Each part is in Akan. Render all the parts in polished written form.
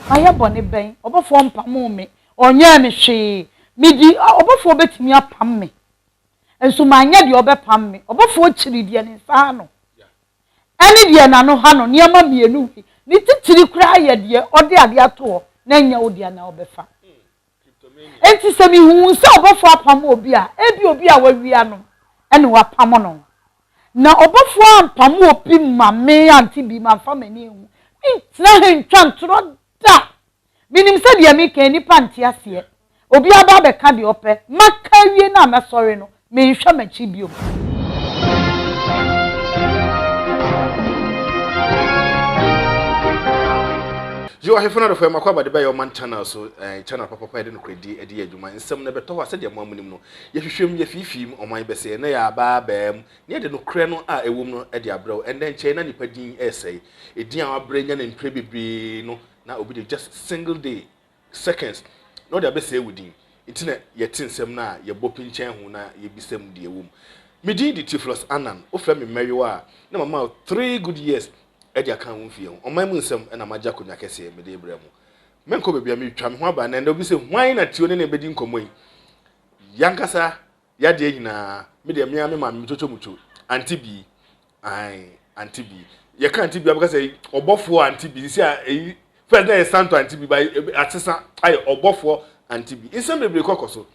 Mayɛ bɔne bɛn? Ɔbɔfoɔ mpamoo me, ɔnyɛɛ me hwee. Medi, ɔbɔfoɔ bɛtumi apam me, nso manyɛ deɛ ɔbɛpam me. Ɔbɔfoɔ kyiri deɛ ne nsa ha no, ɛne deɛ n'ano ha no, nneɛma mmienu wei. Ne titiri koraa yɛ deɛ ɔde adeɛ ato hɔ na ɛnyɛ wo dea na ɔbɛfa. Enti sɛ mihuu sɛ ɔbɔfo apam obi a, ebia obi a wawia no na wapam no. Na ɔbɔfo ampam obi ma me ante bi, mamfa m'ani anhu. Mentena ha ntwa ntorɔ da! Minim sɛ deɛ meka yi, nnipa nte aseɛ. Obiara ba abɛka deɛ ɔpɛ. Maka awie no a mɛsɔre no, menhwɛ m'akyi bio. Yo ahwɛfo no adɔfo ɛma kɔ abade bɛyɛ ɔman channel so eh, channel papapa yɛde nokorɛdi de yɛ adwuma nsɛm no ɛbɛtɔ hɔ a sɛdeɛ mo a monim no yɛhwehwɛ mu yɛfiifii mu ɔman bɛsɛe ɛnɛ yɛ abaa baa mu na yɛde nokorɛ no a ɛwɔ mu no de abrɛ wo ɛndɛ nkyɛe na nipa din ɛresɛe ɛdin a wabrɛ nya no mprɛ bebree no na obi de just single day seconds na ɔde abɛsɛe wo din nti na yɛte nsɛm no a yɛbɔ pinkyɛn ho na yɛbisa mu deɛ ɛwɔ mu. Me din de Theophilus Annan, wofrɛ me mmɛyewa a na mama wo three good years de aka wo mfie ho. Ɔman mu nsɛm na magye akonnwa kɛseɛ mede rebrɛ mo. Menkɔ baabi a meretwa me ho aba na ɛnnɛ obi sɛ hwan na Theo ne ne bɛdi nkɔmmɔ yi? Yankasa Yadeɛ nyinaa, me deɛ me ara me maame me twotwo mutwo, Auntie Bi, ae, Auntie Bi. Yɛka Auntie Bi a bɛka sɛ ɔbɔfoɔ Auntie Bi, sisi a eyi, first na yɛ Santo Auntie Bi, ba asesa ayɛ ɔbɔfoɔ Auntie Bi. Nsɛm bebree kɔkɔ so,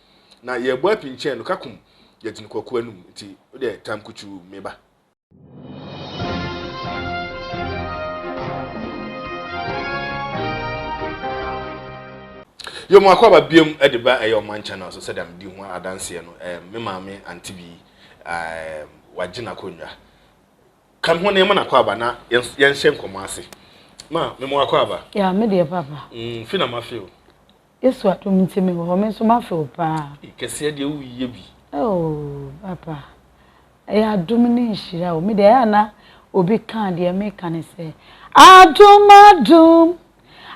na yɛbɔ apinkyɛn no kakum yɛgyina kwaku anum, nti wo deɛ tam kutuu me ba. Yo mo akɔ aba biom de ba ɛyɛ ɔman channel so sɛdeɛ medi ho adanseɛ no eh, me maame ante bi eh, wagye n'akonnwa ka me ho na yɛma n'akɔ aba na yɛnhyɛ nkɔmmɔ ase ma me mo akɔ aba ya me deɛ papa mm, fi na mafe o Yesu adom nti me wɔ hɔ me nso mafe wo paa kɛseɛ deɛ woyɛ bi oh papa Ɛyɛ adom ne nhyira o. Me deɛ ɛyɛ a na obi ka a deɛ meka ne sɛ, Adom adom,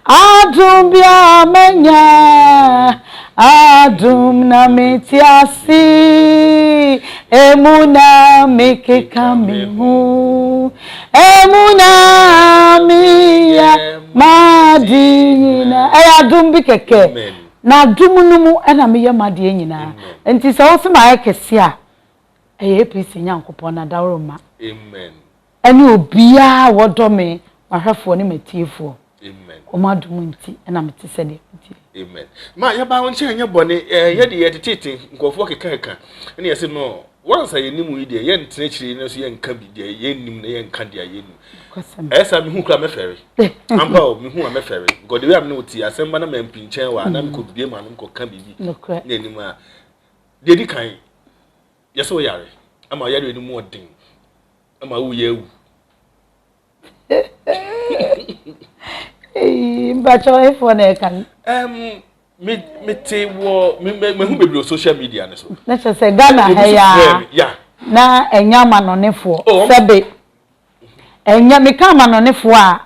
adom bi a manya, adom na mete ase, emu na mekeka me ho, emu na meyɛ m'ade nyinaa. Ɛyɛ adom bi kɛkɛ. Na adom no mu na meyɛ m'adeɛ nyinaa. Nti sɛ wo se mayɛ kɛse a, Ɛyɛ APC Nyankopɔn n'adaworoma. Amen. Ɛne obiara a wɔdɔ me, m'ahwɛfoɔ ne m'atiefoɔ. Amen. Wɔn adom nti na mete sɛdeɛ meteɛ. Amen. Ma yɛbaa wo nkyɛn nyɛ bɔne, ɛɛ yɛ de yɛtetete nkurɔfoɔ kekakeka ɛna yɛse no once a yɛnim wo yi deɛ yɛntena akyire yi nanso yɛnka bi deɛ yɛnnim na yɛnka deɛ yɛnnim. Ɛyɛ saa mehu koraa mɛfɛre. Ampa o mehu a mɛfɛre because the way a me ne wo te asɛm ba na mampinkyɛn wɔ a na mekɔ bie m'ano mekɔka biribi na anim a Deɛ ɛdi kan, yɛ sɛ woyare ama yareɛ no mu ɔden ama woyɛ awu. Mpakyɛ ɔhefoɔ na ɛka no. Um, me me te wɔ me me mehu bebree wɔ social media no so. Na kyerɛ sɛ Ghana ha yi ara na ɛnyɛ amanɔnefoɔ oh, sɛbe. Ɛnyɛ, meka amanɔnefoɔ a,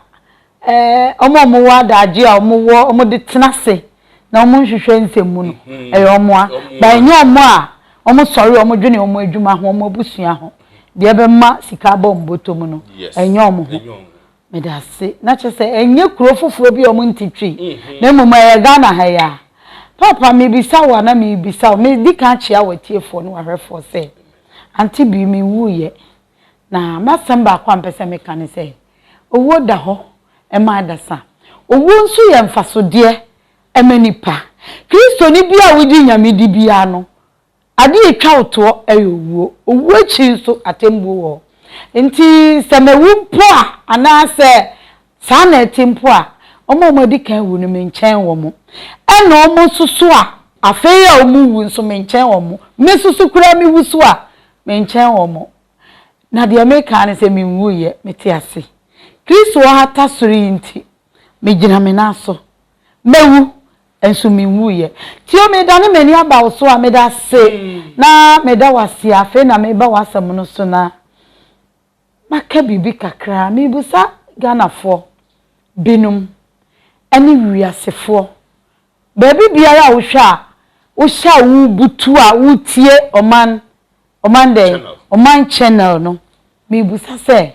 ɛɛ, wɔn a wɔwɔ adagye a wɔwɔ, wɔde tena ase na wɔnhwehwɛ nsɛm mu no, ɛyɛ wɔn a. But ɛnyɛ wɔn a wɔsɔre a wɔdwene wɔn adwuma ho, wɔn abusua ho, deɛ ɛbɛma sika aba wɔn bɔtɔ mu no, ɛnyɛ wɔn ho. Meda ase. Na kyerɛ sɛ ɛnyɛ kuro foforɔ bi a wɔnte Twi, na mmom ɛyɛ Ghana ha yi ara. Paapa, mebisa wo a na mebisa wo, medi kan akyea w'atiefoɔ ne w'ahwɛfoɔ sɛ, Auntie Bee, menwuiɛ. Na m'asɛm baako a mepɛ sɛ meka ne sɛ, owuo da hɔ ma adasa. Owuo nso yɛ mfasodeɛ ma nipa. Kristoni biara a wogye Nyame di biara no, adeɛ a ɛtwa wo toɔ yɛ owuo. Owuo akyiri nso atɛmbuo wɔ hɔ. Nti sɛ mawu mpo a, anaasɛ saa na ɛte mpo a, wɔn a wɔadi kan awu no menkyɛn wɔn. Ɛna wɔn nso so a afei a wɔwu nso menkyɛn wɔn. Me nso so koraa mewu so a, menkyɛn wɔn. Na deɛ meka ara ne sɛ menwuiɛ, mete ase. Kristo ɔhata soro yi nti, megyina me nan so. Mɛwu, nso menwuiɛ. Tio, medane m'ani aba wo so a, meda ase na meda wo ase. Afei na meba w'asɛm no so na maka biribi kakra. Merebisa Ghanafoɔ binom ne wiasefoɔ, baabi biara a wohwɛ a, wohyɛ a wobutu a wotie ɔman, ɔman dɛn? Ɔman channel no. Merebisa sɛ,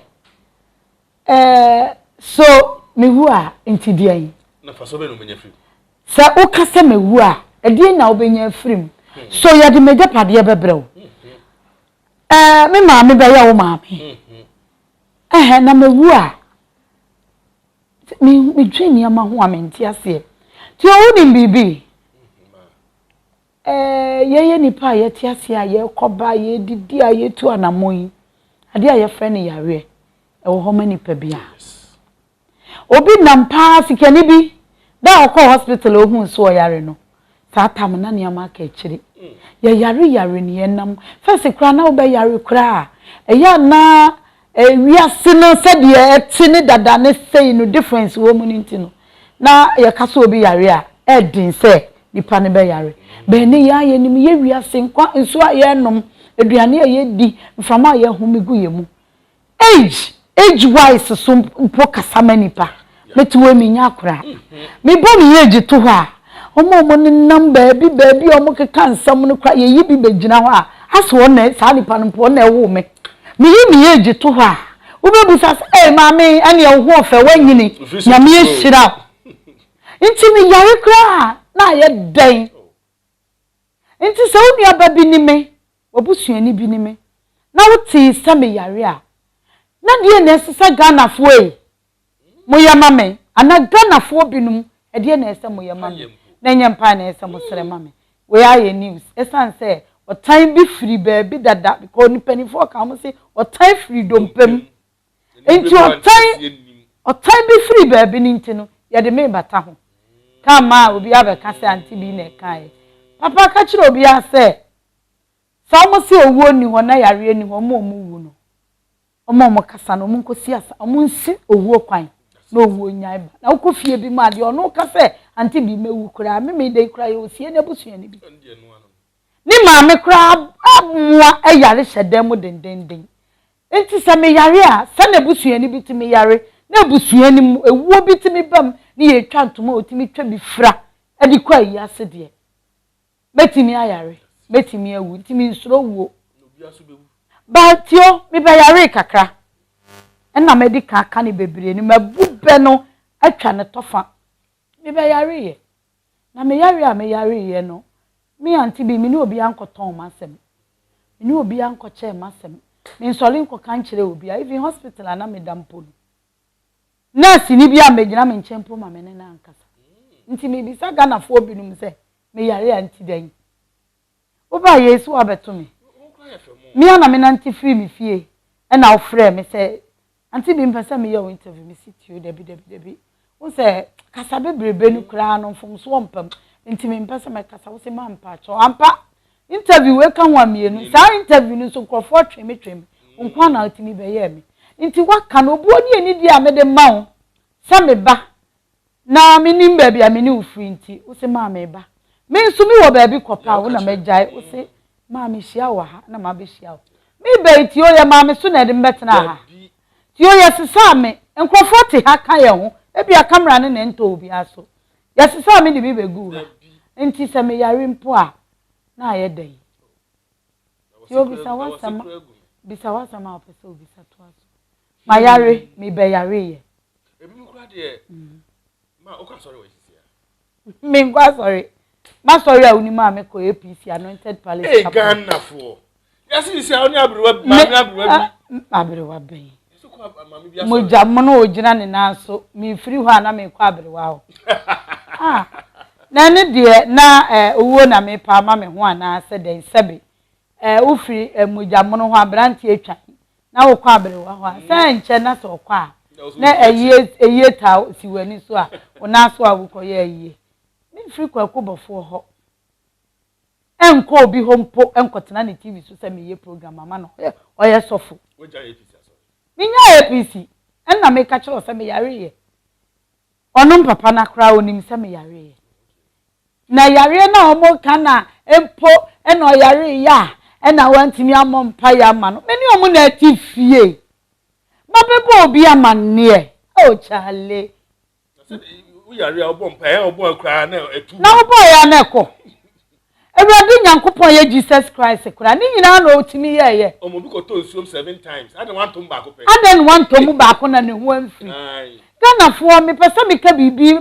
ɛɛ, so mewu a, nti deɛn? Na mfasoɔ bɛn na wɔbɛnya afiri mu? Sɛ woka sɛ mawu a, ɛdeɛn na wobɛnya afiri mu? So yɛde m'agyapadeɛ bɛbrɛ wo? Ɛɛ, me maame bɛyɛ wo maame. Ɛhɛ, na mawu a, medwen nneɛma ho a mente aseɛ. Nti wonim biribi? Ɛɛ, yɛyɛ nnipa a yɛte aseɛ a yɛkɔ ba, yɛdidi a yɛtu anammɔn yi, adeɛ a yɛfrɛ no yareɛ, ɛwɔ hɔ ma nipa biara. Obi nam paa, sikani bi, da a ɔkɔɔ hospital a ohuu sɛ ɔyare no, saa tam na nneɛma aka akyiri. Yɛyare yare ne yɛnam. First koraa na wobɛyare koraa a, ɛyɛ a na wiase no sɛdeɛ ɛte ne dada ne sei no difference wɔ mu no nti no, na yɛka sɛ obi yare a, ɛden sɛ nipa no bɛyare. But ɛnnɛ yi ara yɛnim yɛ wiase nkwa, nsuo a yɛnom, aduane a yɛdi, mframa a yɛhome gu yɛn mu. Age, age wise so mpo kasa ma nipa. Mete hɔ yi mennya akora. Mebɔ me age to hɔ a, wɔn a wɔnenam baabi baabi a wɔkeka nsɛm no koraa yɛyi bi bɛgyina hɔ a, asɛ wɔn na saa nipa no mpo wɔn na ɛwoo me. Meyi me age to hɔ a, wobɛbusa sɛ, ei maame ɛneɛ wo ho ɔfɛ, woanyini, Nyame ahyira wo. Nti meyare koraa a, na ayɛ dɛn? Nti sɛ wo nuaba bi ne me, w'abusuani bi ne me, na wotee sɛ meyare a, na deɛn na ɛsɛ sɛ Ghanafoɔ ei, moyɛ ma me? Anaa Ghanafoɔ binom, ɛdeɛn na ɛsɛ sɛ moyɛ ma me? Na ɛnyɛ mpaeɛ na ɛsɛ sɛ mosrɛ ma me. Wei ayɛ news ɛsiane sɛ ɔtan bi firi baabi dada, because mpanimfoɔ ka wɔn se ɔtan firi dompe mu. Enti ɔtan ɔtan bi firi baabi no nti no, yɛde me rebata ho. Ka ma obi abɛka sɛ ante bi na ɛkaeɛ. Papa ka kyerɛ obiara sɛ, sɛ wɔn se owuo nni hɔ na yareɛ nni hɔ, wɔn a wɔwu no, wɔn a wɔkasa no, wɔn nkɔsi asa, wɔn nsi owuo kwan na owuo nyae ba. Na wokɔ fie bi mu a, deɛ ɔno ka sɛ ante bi mɛwu koraa, me meda yi koraa yɛwɔ sie n'abusuani bi. Ne maame koraa amoa yare hyɛ dan mu dendenden. Enti sɛ meyare a, sɛnea busuani bi tumi yare, na abusua no mu ewuo bi tumi ba mu ne yɛretwa ntoma a otumi twa bi fira de kɔ ayi ase deɛ, mɛtumi ayare, mɛtumi awu, nti mensuro wuo. But tio, mebɛyaree kakra, ɛna madi kan aka no bebree no, mabu bɛ no atwa no tɔfa. Mebɛyareeɛ. Na me yareɛ a meyareeɛ no, me ante bi, me ne obiara nkɔtɔn m'asɛm. Me ne obiara nkɔkyɛɛ m'asɛm. Mensɔre nkɔka nkyerɛ obiara. Even hospital a na meda mpo no, nɛɛseni bi ammɛgyina me nkyɛn mpo ma me ne no ankasa. Nti mebisa Ghanafoɔ binom sɛ, meyare a nti dɛn? Wobaa yei so woabɛto me. Me ara na menante firii me fie ɛna wofrɛɛ me sɛ Auntie bi mepɛ sɛ meyɛ wo interview. Mese tio dabi dabi dabi. Wohu sɛ kasa bebrebe no koraa no mfomsoɔ mpa mu nti mempɛ sɛ mɛkasa. Wose ma mpakyɛw. Ampa interview wei ka ho a mmienu. Saa interview no nso nkurɔfoɔ twe me twe me. Wo nko ara na wotumi bɛyɛɛ me. Nti woaka no obuo ne anidie a mede ma wo sɛ me ba Na mennim baabi a me ne wo firi nti, wo se maa meba. Me nso me wɔ baabi kɔ paa, wo na magyae. Wo se maa mehyia wo wɔ ha na mabɛhyia wo. Meba yi, Tio yɛ maa me so na ɛde me bɛtenaa ha. Tio yɛsesaa me, nkurɔfoɔ te ha ka yɛn ho, ebia camera no na ɛntɔ obiara so. Yɛsesaa me de me bɛguu ha. Nti sɛ meyare mpo a, na ayɛ dɛn? Tio bisa w'asɛm, bisa w'asɛm a wopɛ sɛ wobisa toa so. Mayare, mebɛyareeɛ. Ebinom koraa deɛ, ma wokɔ asɔre wɔ sisi a. Menkɔ asɔre. M'asɔre a wonim a mekɔ APC, Anointed Palace Ee Chapel. Ghanafoɔ. Yɛse sisi a wo ne aberewa maame aberewa bi. Aberewa bɛn? Yɛse kɔ maame bi asɔre. Mogya mono ogyina ne nan so. Mefiri hɔ a na mekɔ aberewa hɔ. Ah, na ɛno deɛ na eh, owuo na mepa ama me ho anaa sɛ dɛn sɛbe. Eh, wofiri eh, mogya mono hɔ aberanteɛ atwa na wokɔ aberewa hɔ a, sɛ ɛnkyɛ na sɛ ɔkɔ a, na ayie ayie taa si w'ani so a, wo nan so a wokɔyɛ ayie. Memfiri Kwaku Bɔfoɔ hɔ nkɔ obi hɔ mpo nkɔtena ne TV so sɛ meyɛ program ama no, ɔyɛ sɔfo. Menyaa APC, ɛnna meka kyerɛ wo sɛ meyareeɛ. Ɔno mpapa no koraa ɔnim sɛ meyareeɛ. Na yareɛ no a wɔka na mpo ɛna ɔyareeɛ a ɛna wantumi ammɔ mpaeɛ ama no. Me ne wɔn na ɛte fie. Mabɛbɔ obi amanneɛ. Oh Charlie. Na wobɔeɛ a na ɛkɔ. Awurade Nyankopɔn yɛ Jesus Christ koraa ne nyinaa na ɔtumi yɛɛyɛ. Ɔmo bi kɔtɔ nsuom seven times adɛn wantɔ mu baako pɛ. Adɛn na wantɔ mu baako na ne ho amfiri. Ghanafoɔ mepɛ sɛ meka biribi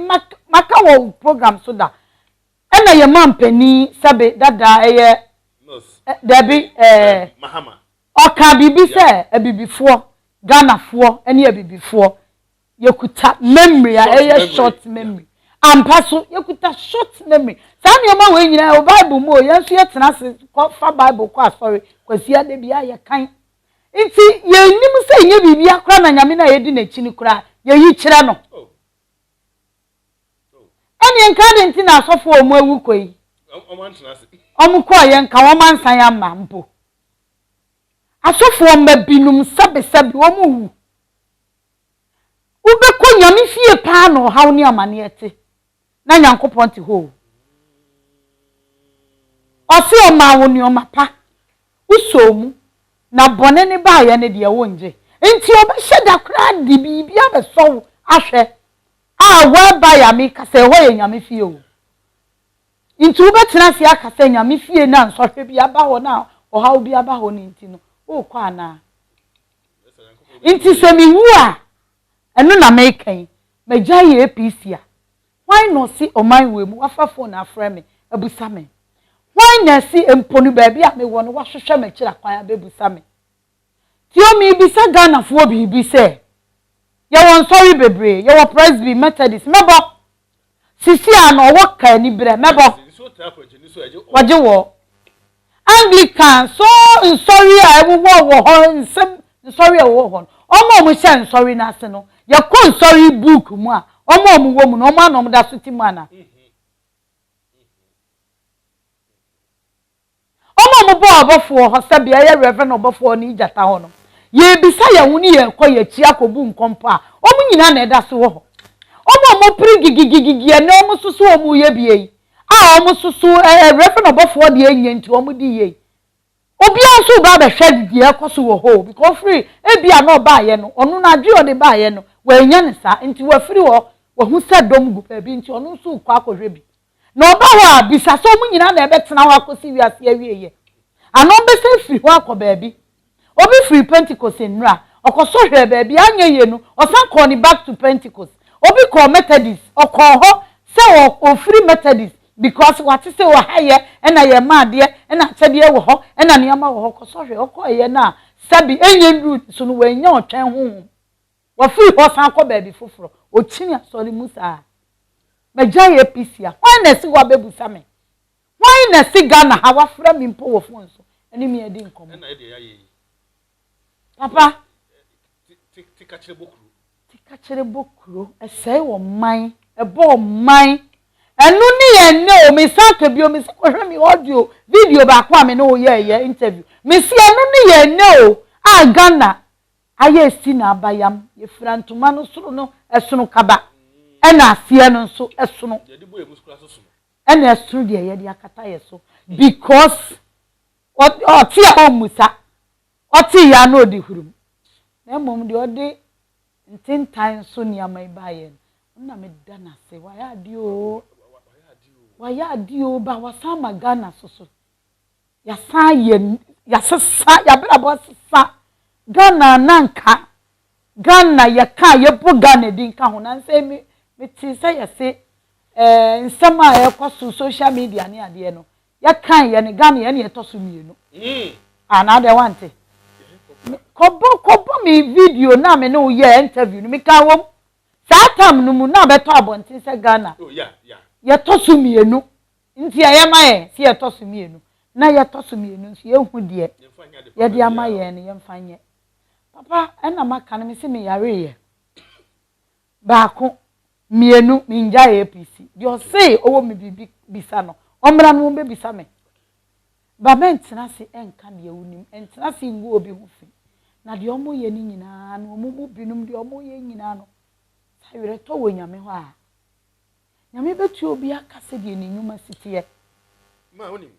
maka wɔ program so da ɛna yɛ mampanin sɛbe dada ɛyɛ dabi ɛɛ ɔka biribi sɛ abibifoɔ Ghanafoɔ ɛne abibifoɔ yɛkuta memory a ɛyɛ short memory ampa so yɛkuta short memory saa nneɛma wei nyinaa wɔ bible mu o yɛn nso yɛtena ase kɔ fa bible kɔ asɔre kwasi ada bi a yɛkan nti yɛnim sɛ nyɛ biribi akora na nyame no a yɛdi n'akyi no koraa yɛyi kyerɛ no ɛne nka de nti na asɔfoɔ a wɔn awu kɔ yi wɔn kɔɔ yɛn nka wɔn ansan ama mpo asɔfoɔ mma binom sɛbesɛbe wɔn wu Wobɛkɔ Nyame fie paa na ɔhaw ne amaneɛ te, na Nyankopɔn te hɔ o. Ɔse ɔmaa wo nnoɔma pa, wosɔɔ mu, na bɔne no baeɛ no deɛ wongye. Nti ɔbɛhyɛ da koraa de biribi abɛsɔ wo ahwɛ a whereby a meka sɛ ɛhɔ yɛ Nyame fie o. Nti wobɛtena ase aka sɛ Nyame fie no a nsɔhwɛ bi aba hɔ na ɔhaw bi aba hɔ no nti no worekɔ anaa? Nti sɛ mewu a, ɛno na meka yi, magyae APC a, hwan na ɔse ɔman wei mu wafa phone afrɛ me abusa me? Hwan na ɛse mpo no baabi a mewɔ no wahwehwɛ m'akyiri akwan abɛbusa me? Tio merebisa Ghanafoɔ biribi sɛ, yɛwɔ nsɔre bebree, yɛwɔ Presby, Methodist, mɛbɔ Sisi a na ɔwɔ ka aniberɛ, mɛbɔ. Wɔgye wɔ. Anglican so nsɔre a ɛwowɔ wɔ hɔ nsɛm nsɔre a ɛwɔ hɔ no, wɔn a wɔhyɛ nsɔre no ase no, yɛkɔ nsɔre book mu a, wɔn a wɔwɔ mu no, wɔn a na wɔda so te mu anaa? Wɔn a wɔbɔɔ ɔbɔfoɔ hɔ sɛdeɛ ɛyɛ Rev. Ɔbɔfoɔ ne gyata hɔ no, yɛrebisa yɛn ho ne yɛrekɔ yɛn akyi akɔbu nkɔmpɔ a, wɔn nyinaa na ɛda so wɔ hɔ. Wɔn a wɔpere gigigigigi ɛnnɛ wɔn nso so wɔreyɛ bie yi, a wɔn nso so ɛ Rev. Ɔbɔfoɔ deɛ nyɛ nti wɔde yɛ yi. Obiara nso reba abɛhwɛ deɛ ɛrekɔ so wɔ hɔ o, because ɔfiri ebia na ɔbaeɛ no, ɔno no adwene a ɔde baeɛ no, wannya no saa, nti wafiri hɔ, wahu sɛ dɔm gu baabi nti ɔno nso rekɔ akɔhwɛ bi. Na ɔba hɔ a, bisa sɛ wɔn nyinaa na ɛbɛtena hɔ akɔsi wiase awieeɛ, anaa wɔbɛsan afiri hɔ akɔ baabi. Obi firii Pentekoste nnora, ɔkɔsɔ hwɛɛ baabi, anyɛ yie no, ɔsan kɔɔ ne back to Pentekoste. Obi kɔɔ Methodist, ɔkɔɔ hɔ sɛ ɔfiri Methodist because wate sɛ wɔ ha yɛ, ɛna yɛma adeɛ, ɛna akyɛdeɛ wɔ hɔ, ɛna nneɛma wɔ hɔ, kɔsɔ hwɛ. Ɔkɔeɛ no a, sɛbe ɛnyɛ nnuru ne so no, wannya ɔtwɛn honhom. Wɔfiri hɔ san kɔ baabi foforɔ. Ɔkyini asɔre mu saa. Magyae APC a, hwan na ɛsi hɔ abɛbusa me? Hwan na ɛsi Ghana ha wafrɛ me mpo wɔ phone so ne me adi nkɔmmɔ? Papa. Tikakyerɛ bɔ kuro. Ɛsɛe ɔman. Ɛbɔ ɔman. Ɛno ne yɛn nnɛ o. Mesan ka bio, mese kɔhwɛ me audio, video baako a me ne wo yɛɛyɛ interview. Mese ɛno ne yɛn nnɛ o a Ghana Ayɛ esi na aba yam. Yɛfira ntoma no soro no ɛsono kaba ɛna aseɛ no nso ɛsono ɛna ɛsono deɛ yɛde akata yɛ so because ɔte a ɔmmusa ɔte yɛ a na ɔdi hurum na mmom deɛ ɔde ntentan nso nneɛma yi baayɛ no ɔno na meda no ase wayɛ adeɛ oo wayɛ adeɛ oo ba wasan ma Ghana so so Yɛasan ayɛ yɛasesa yɛabrabɔ asesa Ghana na nka Ghana yɛka a yɛbɔ Ghana din ka ho nansa yi me metee sɛ yɛse ɛɛ nsɛm a ɛrekɔ so social media ne adeɛ no yɛkan yɛ no Ghana yɛne yɛtɔ so mmienu ah na adeɛ wante kɔbɔ kɔbɔ me video na me ne wo yɛ interview no meka wɔm saa tam no mu na bɛtɔ abɔnten sɛ Ghana yɛtɔ so mmienu Nti ɛyɛ ma yɛn sɛ yɛtɔ so mmienu, na yɛtɔ so mmienu nso yɛnhu deɛ yɛde ama yɛn no yɛmfa nyɛ. Papa, ɛna maka no mese meyareeɛ baako, mmienu, mengyae APC. Deɛ ɔse ɔwɔ me biribi bisa no, ɔmmra no ɔmmɛbisa me. Ba mɛntena ase nka deɛ wonim, ntena ase ngu obi ho fi. Na deɛ wɔyɛ no nyinaa no, wɔn mu binom deɛ wɔyɛ nyinaa no, sɛ awerɛtɔ wɔ Nyame hɔ a, Nyame bɛtua obiara ka sɛdeɛ ne nnwuma si teɛ. Ma wonim,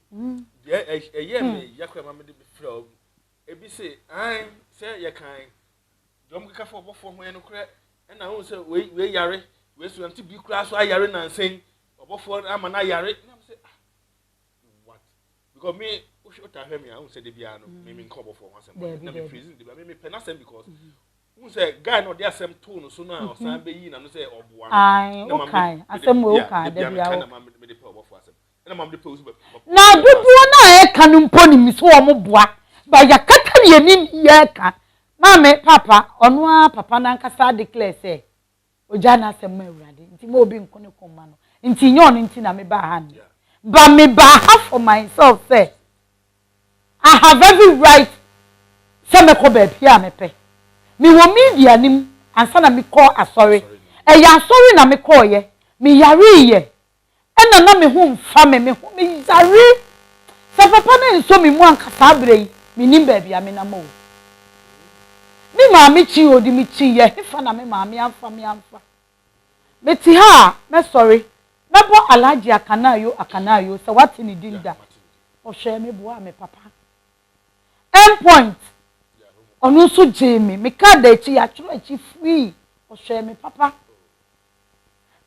deɛ ɛyɛɛ me ya koraa ma mede frɛ wo, ebi se, ae, sɛ yɛkan deɛ wɔn keka fa ɔbɔfoɔ ho yɛ nokorɛ, ɛna wohu sɛ wei, wei yare, wei so ɛnte bi koraa so ayare nansa yi, ɔbɔfoɔ ama no ayare, na me sɛ, ah, what? Because me, wohwɛ, wotaa hwɛ me a, wohu sɛ da biara no, me menkɔ ɔbɔfoɔ ho asɛm, na me praise no da biara, me mepɛ n'asɛm because, mm -hmm. Wohu sɛ guy no ɔde asɛm too no so no a ɔsan bɛyii n'ano sɛ ɔboa no. Ae, Na ma wokae. me Asɛm wei yeah, wokae, da da bia bia meka wo. na ma mede pɛ ɔbɔfo asɛm. Ɛna ma mede pɛ wo so bɛ Na dodoɔ no a ɛka no mpo nim sɛ wɔn boa, but yɛakata yɛn ani ne yɛreka. Maame, paapa, ɔno ara papa no ankasa declare sɛ Ogyaa n'asɛm maa Awurade, nti mma obi nko ne ko mma no. Nti nyɛ ɔno nti na mebaa ha nnɛ. But mebaa ha for myself sɛ I have every right sɛ mɛkɔ baabi a mepɛ. Mewɔ media no mu ansa na mekɔ asɔre. Ɛyɛ asɔre na mekɔeɛ. Meyareeɛ. Ɛna na me ho mfa me, me ho me yare. Sɛ papa no ansɔ me mu anka saa berɛ yi, mennim baabi a menam o. Me maame kyin ɔde me kyin yɛ, hefa na me maame amfa me amfa? Mete ha a, mɛsɔre, mɛbɔ Alhaji Akanayo Akanayo, sɛ woate ne din da. Ɔhwɛɛ me boaa me papa. End point, ɔno nso gyee me, me car da akyi, yɛatwerɛ akyi free, ɔhwɛɛ me papa.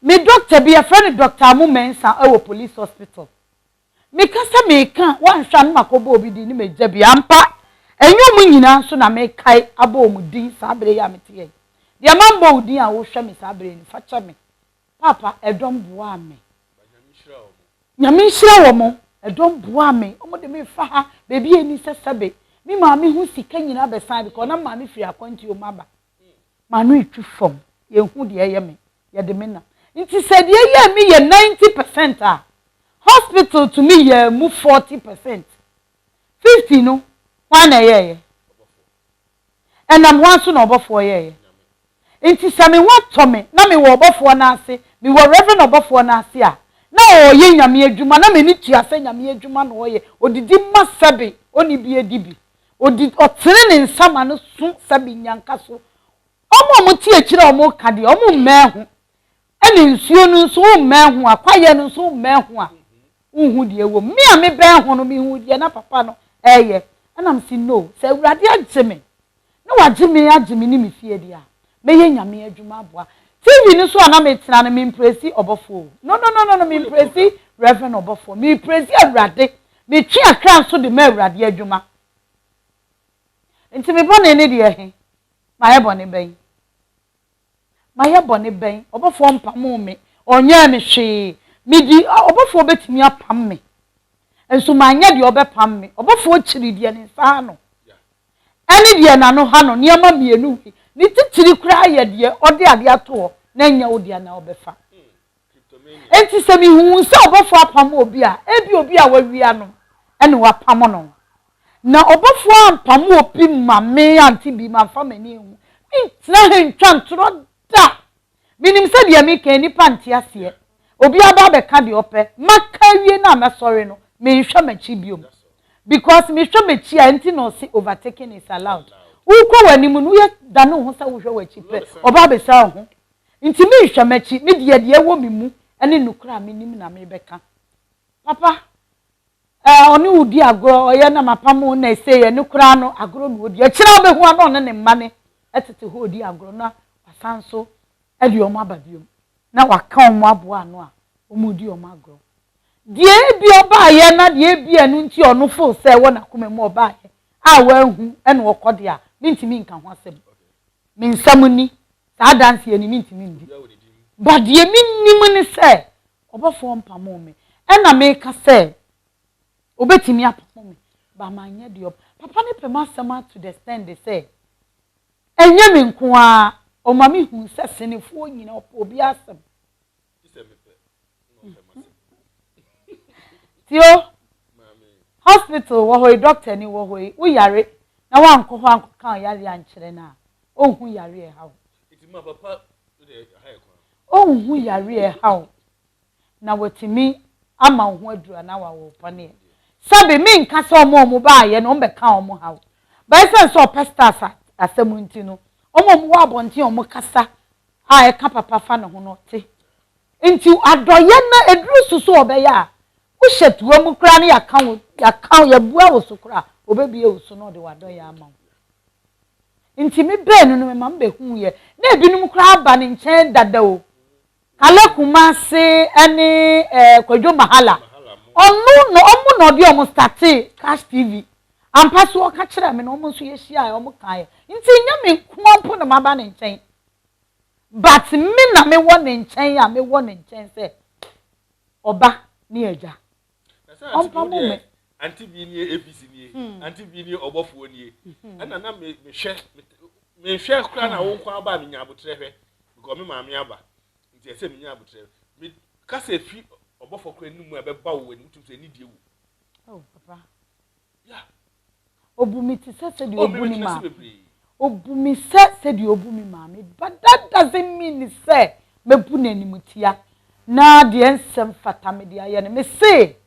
Me doctor bi yɛfrɛ no Doctor Amu Mensah wɔ police hospital. Meka sɛ meka a woanhwɛ a na makɔbɔ obi din ne magya bi. Ampa, ɛnyɛ wɔn nyinaa nso na mekae abɔ wɔn din saa berɛ yi a mete ha yi. Deɛ mammɔ wo din a wohwɛ me saa berɛ yi no, fa kyɛ me. Paapa, ɛdɔm boaa me. Nyame nhyira wɔn. Ɛdɔm boaa me. Wɔde me fa ha, baabi a ɛnni sɛ sɛbe. Me maame ho sika nyinaa bɛsan because na me maame firi akwantuo mu aba. M'ano retwi fam, yɛnhu deɛ ɛyɛ me, yɛde me nam. Nti sɛ deɛ ɛyɛɛ me yɛ 90 percent a, hospital tumi yɛɛ mu 40 percent. 50 no, hwan na ɛyɛeɛ? Ɛnam hwan so na ɔbɔfoɔ yɛeɛ? Nti sɛ me ho atɔ me na mewɔ ɔbɔfoɔ no ase, mewɔ Reverend ɔbɔfoɔ no ase a, na ɔreyɛ Nyame adwuma, na m'ani tua sɛ Nyame adwuma na ɔreyɛ, ɔdidi ma sɛbe ɔnni bi adi bi. Odi, ɔtene ne nsa ma no so sɛbe nnyanka so. Wɔn a wɔte akyire a wɔreka deɛ, wɔmmɛn ho. Ɛna nsuo no nso, wommɛn ho a, kwaeɛ no nso, wommɛn ho a, wonhu deɛ ɛwɔ mu. Me a mebɛn ho no, mehuu deɛ na papa no reyɛ. Ɛna mese, no, sɛ Awurade agye me, na wagye me agye me ne me fie deɛ a, mɛyɛ Nyame adwuma aboa. TV no so a na metena no, mempresi ɔbɔfoɔ o. No, no, no, no, no, mempresi Reverend ɔbɔfoɔ. Mepresi Awurade. Metwe akra nso de ma Awurade adwuma. Nti me bɔne ne deɛ he? Mayɛ bɔne bɛn? Mayɛ bɔne bɛn? Ɔbɔfoɔ mpamoo me, ɔnyɛɛ me hwee. Medi, ɔbɔfoɔ bɛtumi apam me, nso manyɛ deɛ ɔbɛpam me. Ɔbɔfoɔ kyiri deɛ ne nsa ha no, ɛne deɛ n'ano ha no, nneɛma mmienu wei. Ne titiri koraa yɛ deɛ ɔde adeɛ ato hɔ na ɛnyɛ wo dea na ɔbɛfa. Enti sɛ mihuu sɛ ɔbɔfo apam obi a, ebia obi a wawia no na wapam no. Na ɔbɔfo ampam obi ma me ante bi, mamfa m'ani anhu. Mentena ha ntwa ntorɔ da! Minim sɛ deɛ meka yi, nnipa nte aseɛ. Obiara ba abɛka deɛ ɔpɛ. Maka awie no a mɛsɔre no, menhwɛ m'akyi bio. Because mehwɛ m'akyi a, ɛnti na ɔse overtaking is allowed. Wokɔ w'anim no, woyɛ dane wo ho sɛ wohwɛ w'akyi pɛ, ɔba abɛsia wo ho. Nti menhwɛ m'akyi, me deɛ deɛ ɛwɔ me mu ne nokorɛ a menim na merebɛka. Papa, eh, ɔne wo di agorɔ, ɔyɛ na mapam wo na ɛsei, ɛno koraa no agorɔ na ɔdi. Akyire a wobɛhu a na ɔne ne mma no tete hɔ redi agorɔ na wasan nso de wɔn aba biom na waka wɔn aboa ano a wɔredi wɔn agorɔ. Deɛ ebia ɔbaeɛ na deɛ ebia ɛno nti ɔno feel sɛ ɛwɔ n'akoma mu ɔbaeɛ a wanhu na ɔkɔ deɛ a, mentumi nka ho asɛm. Me nsam ni. Saa adanseɛ no mentumi ndi. But deɛ menim ne sɛ ɔbɔfoɔ mpamoo me. Ɛna meka sɛ ɔbɛtumi apamo me but manyɛ deɛ ɔpɛ. Papa no pɛ m'asɛm ara to the extent sɛ ɛnyɛ me nko ara, ɔma mehuu sɛ Senefoɔ nyinaa ɔpɛ obiara asɛm. Tio, hospital wɔ hɔ yi, doctor ni wɔ hɔ yi, wo yare na wankɔ hɔ ankɔka wo yare ankyerɛ no a, ɔnhu yare a ɛha wo. Ɔnhu yare a ɛha wo na watumi ama wo ho aduru anaa wawɔ wo paneɛ. Sɛbe menka sɛ wɔn a wɔbaeɛ no wɔbɛka wɔn haw. But ɛsiane sɛ ɔpɛ stars asɛm nti no, wɔn a wɔwɔ abɔnten a wɔkasa a ɛka papa fa ne ho no te. Nti adɔeɛ no ɛduru so sɛ ɔbɛyɛ a, wohyɛ toa mu koraa na yɛaka wo, yɛaka wo, yɛbua wo so koraa a, ɔbɛbue wo so na ɔde w'adɔeɛ ama wo. Nti me baanu no mema mebɛhuuiɛ. Na ebinom koraa aba ne nkyɛn dada o. Kale Kumasi ne eh, Kwadwo Mahala. Ɔno na ɔmo na ɔde ɔmo startee Cash TV. Ampa so ɔka kyerɛɛ me na wɔn nso yɛhyiaeɛ wɔn kaeɛ. Nti nyɛ me nkoa mpo na maba ne nkyɛn. But me na mewɔ ne nkyɛn a mewɔ ne nkyɛn sɛ ɔba ne agya. Ɔmpamo me. Auntie bi nie APC nie, auntie bi nie ɔbɔfoɔ nie. Ɛna na me mehwɛ mehwɛ koraa na wo nko aba a menya abotrɛ hwɛ because me maame aba nti ɛsɛ menya abotrɛ. Me kasa efi ɔbɔfoɔ koraa anim a ɛbɛba wo anim wotum sɛ anidie wɔ. Oh papa. Yeah. Obu me te sɛ sɛdeɛ oh, obu ne maame. Obu me sɛ sɛdeɛ obu me maame. But that doesn't mean sɛ mɛbu no animtia na deɛ nsɛm fata me de ayɛ no. Me se,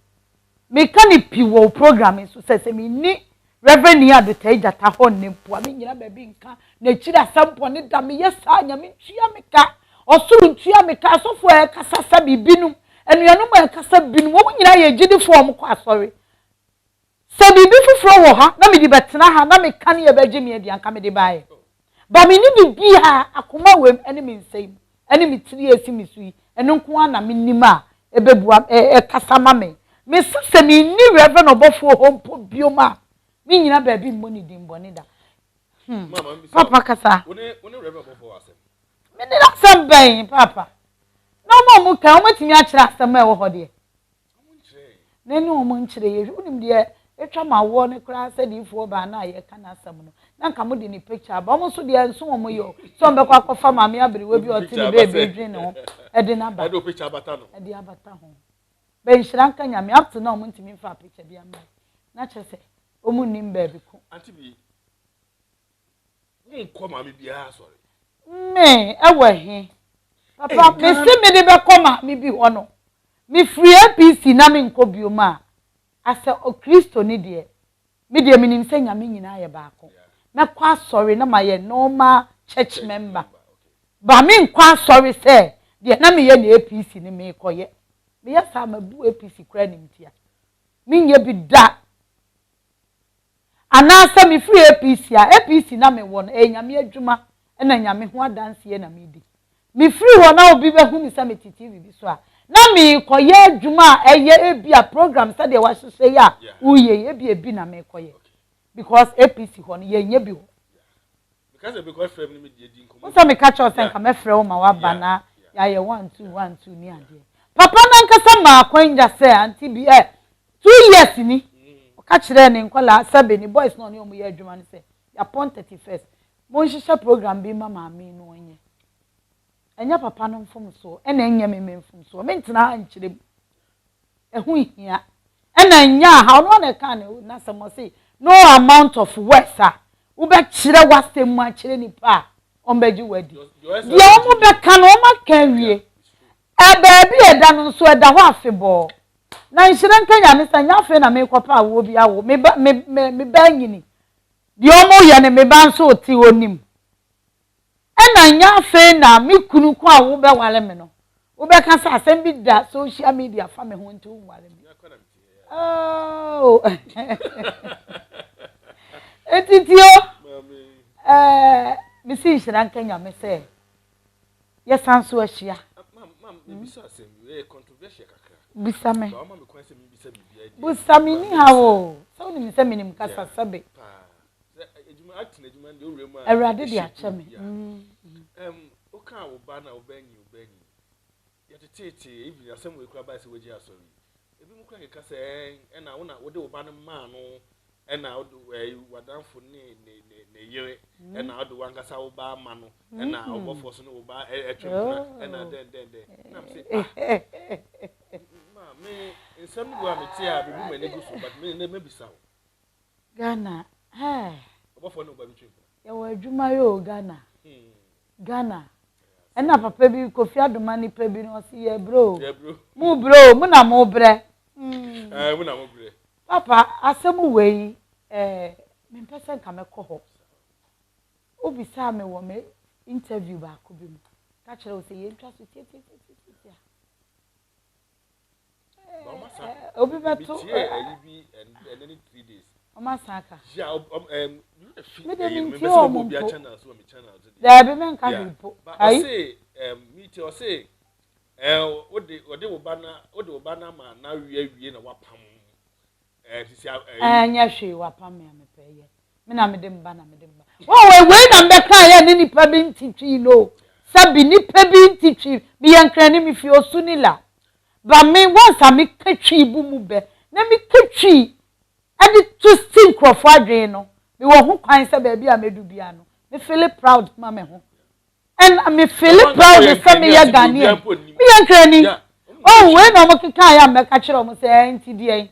meka no pii wɔ wo program yi so sɛ sɛ menni Reverend Nii Adotei Gyata hɔ nnɛ mpo a, mennyina baabi nka n'akyiri asɛm bɔne da. Meyɛ saa a, Nyame ntua me ka. Ɔsoro ntua me ka. Asɔfoɔ a ɛrekasa sɛ me binom, anuanom a ɛrekasa binom, wɔn nyinaa yɛ agyidifoɔ a wɔkɔ asɔre. Sɛ biribi foforɔ wɔ ha na mede bɛtena ha na meka ne ɛbɛgye me adi a, anka mede baeɛ. But menni biribiara, akoma wei ne me nsa yi mu ne me tiri a ɛsi me so yi, ɛno nko ara na menim a ɛbɛbua, ɛkasa ma me. Mese sɛ menni Rev. Ɔbɔfoɔ hɔ mpo biom a, mennyina baabi mmɔ ne din bɔne da. Hmm. Papa kasa. Wo ne Rev. Ɔbɔfoɔ wɔ asɛm? Me ne no asɛm bɛn, Papa? Na wɔn a wɔka, wɔatumi akyerɛ asɛm a ɛwɔ hɔ deɛ? Na ɛne wɔn nkyerɛ yɛ. Wonim deɛ atwa ma awoɔ no koraa sɛ diifoɔ baa no a yɛka n'asɛm no, na nka mode ne picture aba. Wɔn nso deɛ ɛnso wɔn yɛ o, sɛ wɔbɛkɔ akɔfa maame aberewa bi a ɔte ne baabi redwen ne ho de no aba. Ɛde abata ho. Bɛ nhyira nka Nyame, up to now wɔn ntumi mfaa picture bi amma. Na kyerɛ sɛ wɔn nnim baabi ko. Auntie bi, Wonkɔ maame biara asɔre. Me, ɛwɔ he? Papa, mese mede bɛkɔ maame bi hɔ no, mefiri APC na menkɔ biom a, asɛ Okristoni deɛ, me deɛ menim sɛ Nyame nyinaa yɛ baako. Mɛkɔ asɔre na mayɛ normal church member. But menkɔ asɔre sɛ deɛ na meyɛ no APC no meekɔyɛ. Meyɛ saa a, mabu APC koraa animtia. Menyɛ bi da. Anaasɛ mefiri APC a, APC na mewɔ no, ɛyɛ Nyame adwuma na Nyame ho adanseɛ na medi. Mefiri hɔ na obi bɛhu me sɛ mete TV bi so a, na merekɔyɛ adwuma a ɛyɛ ebia program sɛdeɛ wahyehyɛ yi a woreyɛ yi, ebia ebi na merekɔyɛ. Because APC hɔ no, yɛnyɛ bi hɔ. Wo sɛ meka kyerɛ wo sɛ nka mɛfrɛ wo ma woaba na yɛayɛ one two one two ne adeɛ. Papa no ankasa maa akwanya sɛ auntie bi ɛ 2 years ni ɔka kyerɛɛ ne nkwadaa sɛbe ne boys na ɔne wɔn yɛ adwuma no sɛ yɛapɔn 31st monhyehyɛ program bi ma maame yi na ɔnyɛ. Ɛnyɛ papa no mfomsoɔ ɛna ɛnyɛ me me mfomsoɔ mentena ha nkyerɛ mu. Ɛho nhia. Ɛna ɛnyɛ aha ɔno ara na ɛkaa ne n'asɛm ɔse no amount of words a wobɛkyerɛ w'asɛm mu akyerɛ nipa a ɔmbɛgye wo adi. Deɛ wɔn bɛka no wɔn aka awie. Ɛ baabi a ɛda no nso ɛda hɔ afebɔɔ. Na nhyira nka Nyame sɛ nyɛ afei na merekɔpɛ awoɔ bi awo. Me ba me me me ba anyini. Deɛ wɔyɛ no me ba nso te ɔnim. Ɛna nyɛ afei na me kunu ko a wobɛware me no wobɛka sɛ asɛm bi da social media fa me ho nti wonware me. Oh. Enti tio, eh, mesi nhyira nka Nyame sɛ yɛsan so ahyia. Bisa me. Bisa me ni ha o. Sɛ wonim sɛ menim kasa sɛbe. Awurade de akyɛ me. Wokaa wo ba na wo ba nyi wo ba nyi. Yɛteteete even asɛm wei koraa bae sɛ wagye asɔre yi. Ebinom koraa keka sɛ ɛn ɛna wo na wode wo ba no maa no ɛna wode ɛyi w'adamfo ne ne ne ne yere ɛna wode w'ankasa wo ba ama no ɛna ɔbɔfoɔ so ne wo ba ɛtwe mpena ɛna dɛn dɛn dɛn. Na me se ah ma me nsɛm no bi wɔ a mete a mebu m'ani gu so but me ne mɛbisa wo. Ghana eh. Ɔbɔfoɔ ne wo ba bɛtwe mpena. Yɛwɔ adwuma yɛ o Ghana. Ghana. Ɛna papa bi Kofi Adoma nipa bi no ɔsi yɛ brɛ o. Mo brɛ o, mo na mo brɛ. Ɛɛ mo na mo brɛ. Papa asɛm wei ɛɛ mempɛ sɛ nka mɛkɔ hɔ. Wobisaa me wɔ me interview baako bi mu. Ka kyerɛ wo sɛ yɛntwa so tiatiatiatia. Obi bɛto ɔmo asan aka. Me de me ntie ɔmo mpo. Daabi me nka hwee mpo. Ayi. Ɔse mi ti ɔse ɛɛ wode wɔde wo ba na wode wo ba na ma na wie awie na wapam. Sisi a. Ɛnyɛ hwee wapam me a mepɛ yɛ. Me na mede mba na mede mba. Wɔn wei na mbɛka yɛ ne nipa bi nti twi no. Sɛbi nipa bi nti twi. Meyɛ nkrani me fi osu ni la. Ba me once a meka twi bu mu bɛ na meka twi ɛde to si nkurɔfoɔ adwene no mewɔ ho kwan sɛ baabi a mɛdu biara no me feel proud ma me ho. And me feel proud sɛ meyɛ Ghanaian. Meyɛ Nkrani. Oh, wei na wɔn keka yɛ a mɛka kyerɛ wɔn sɛ ɛɛ nti deɛn.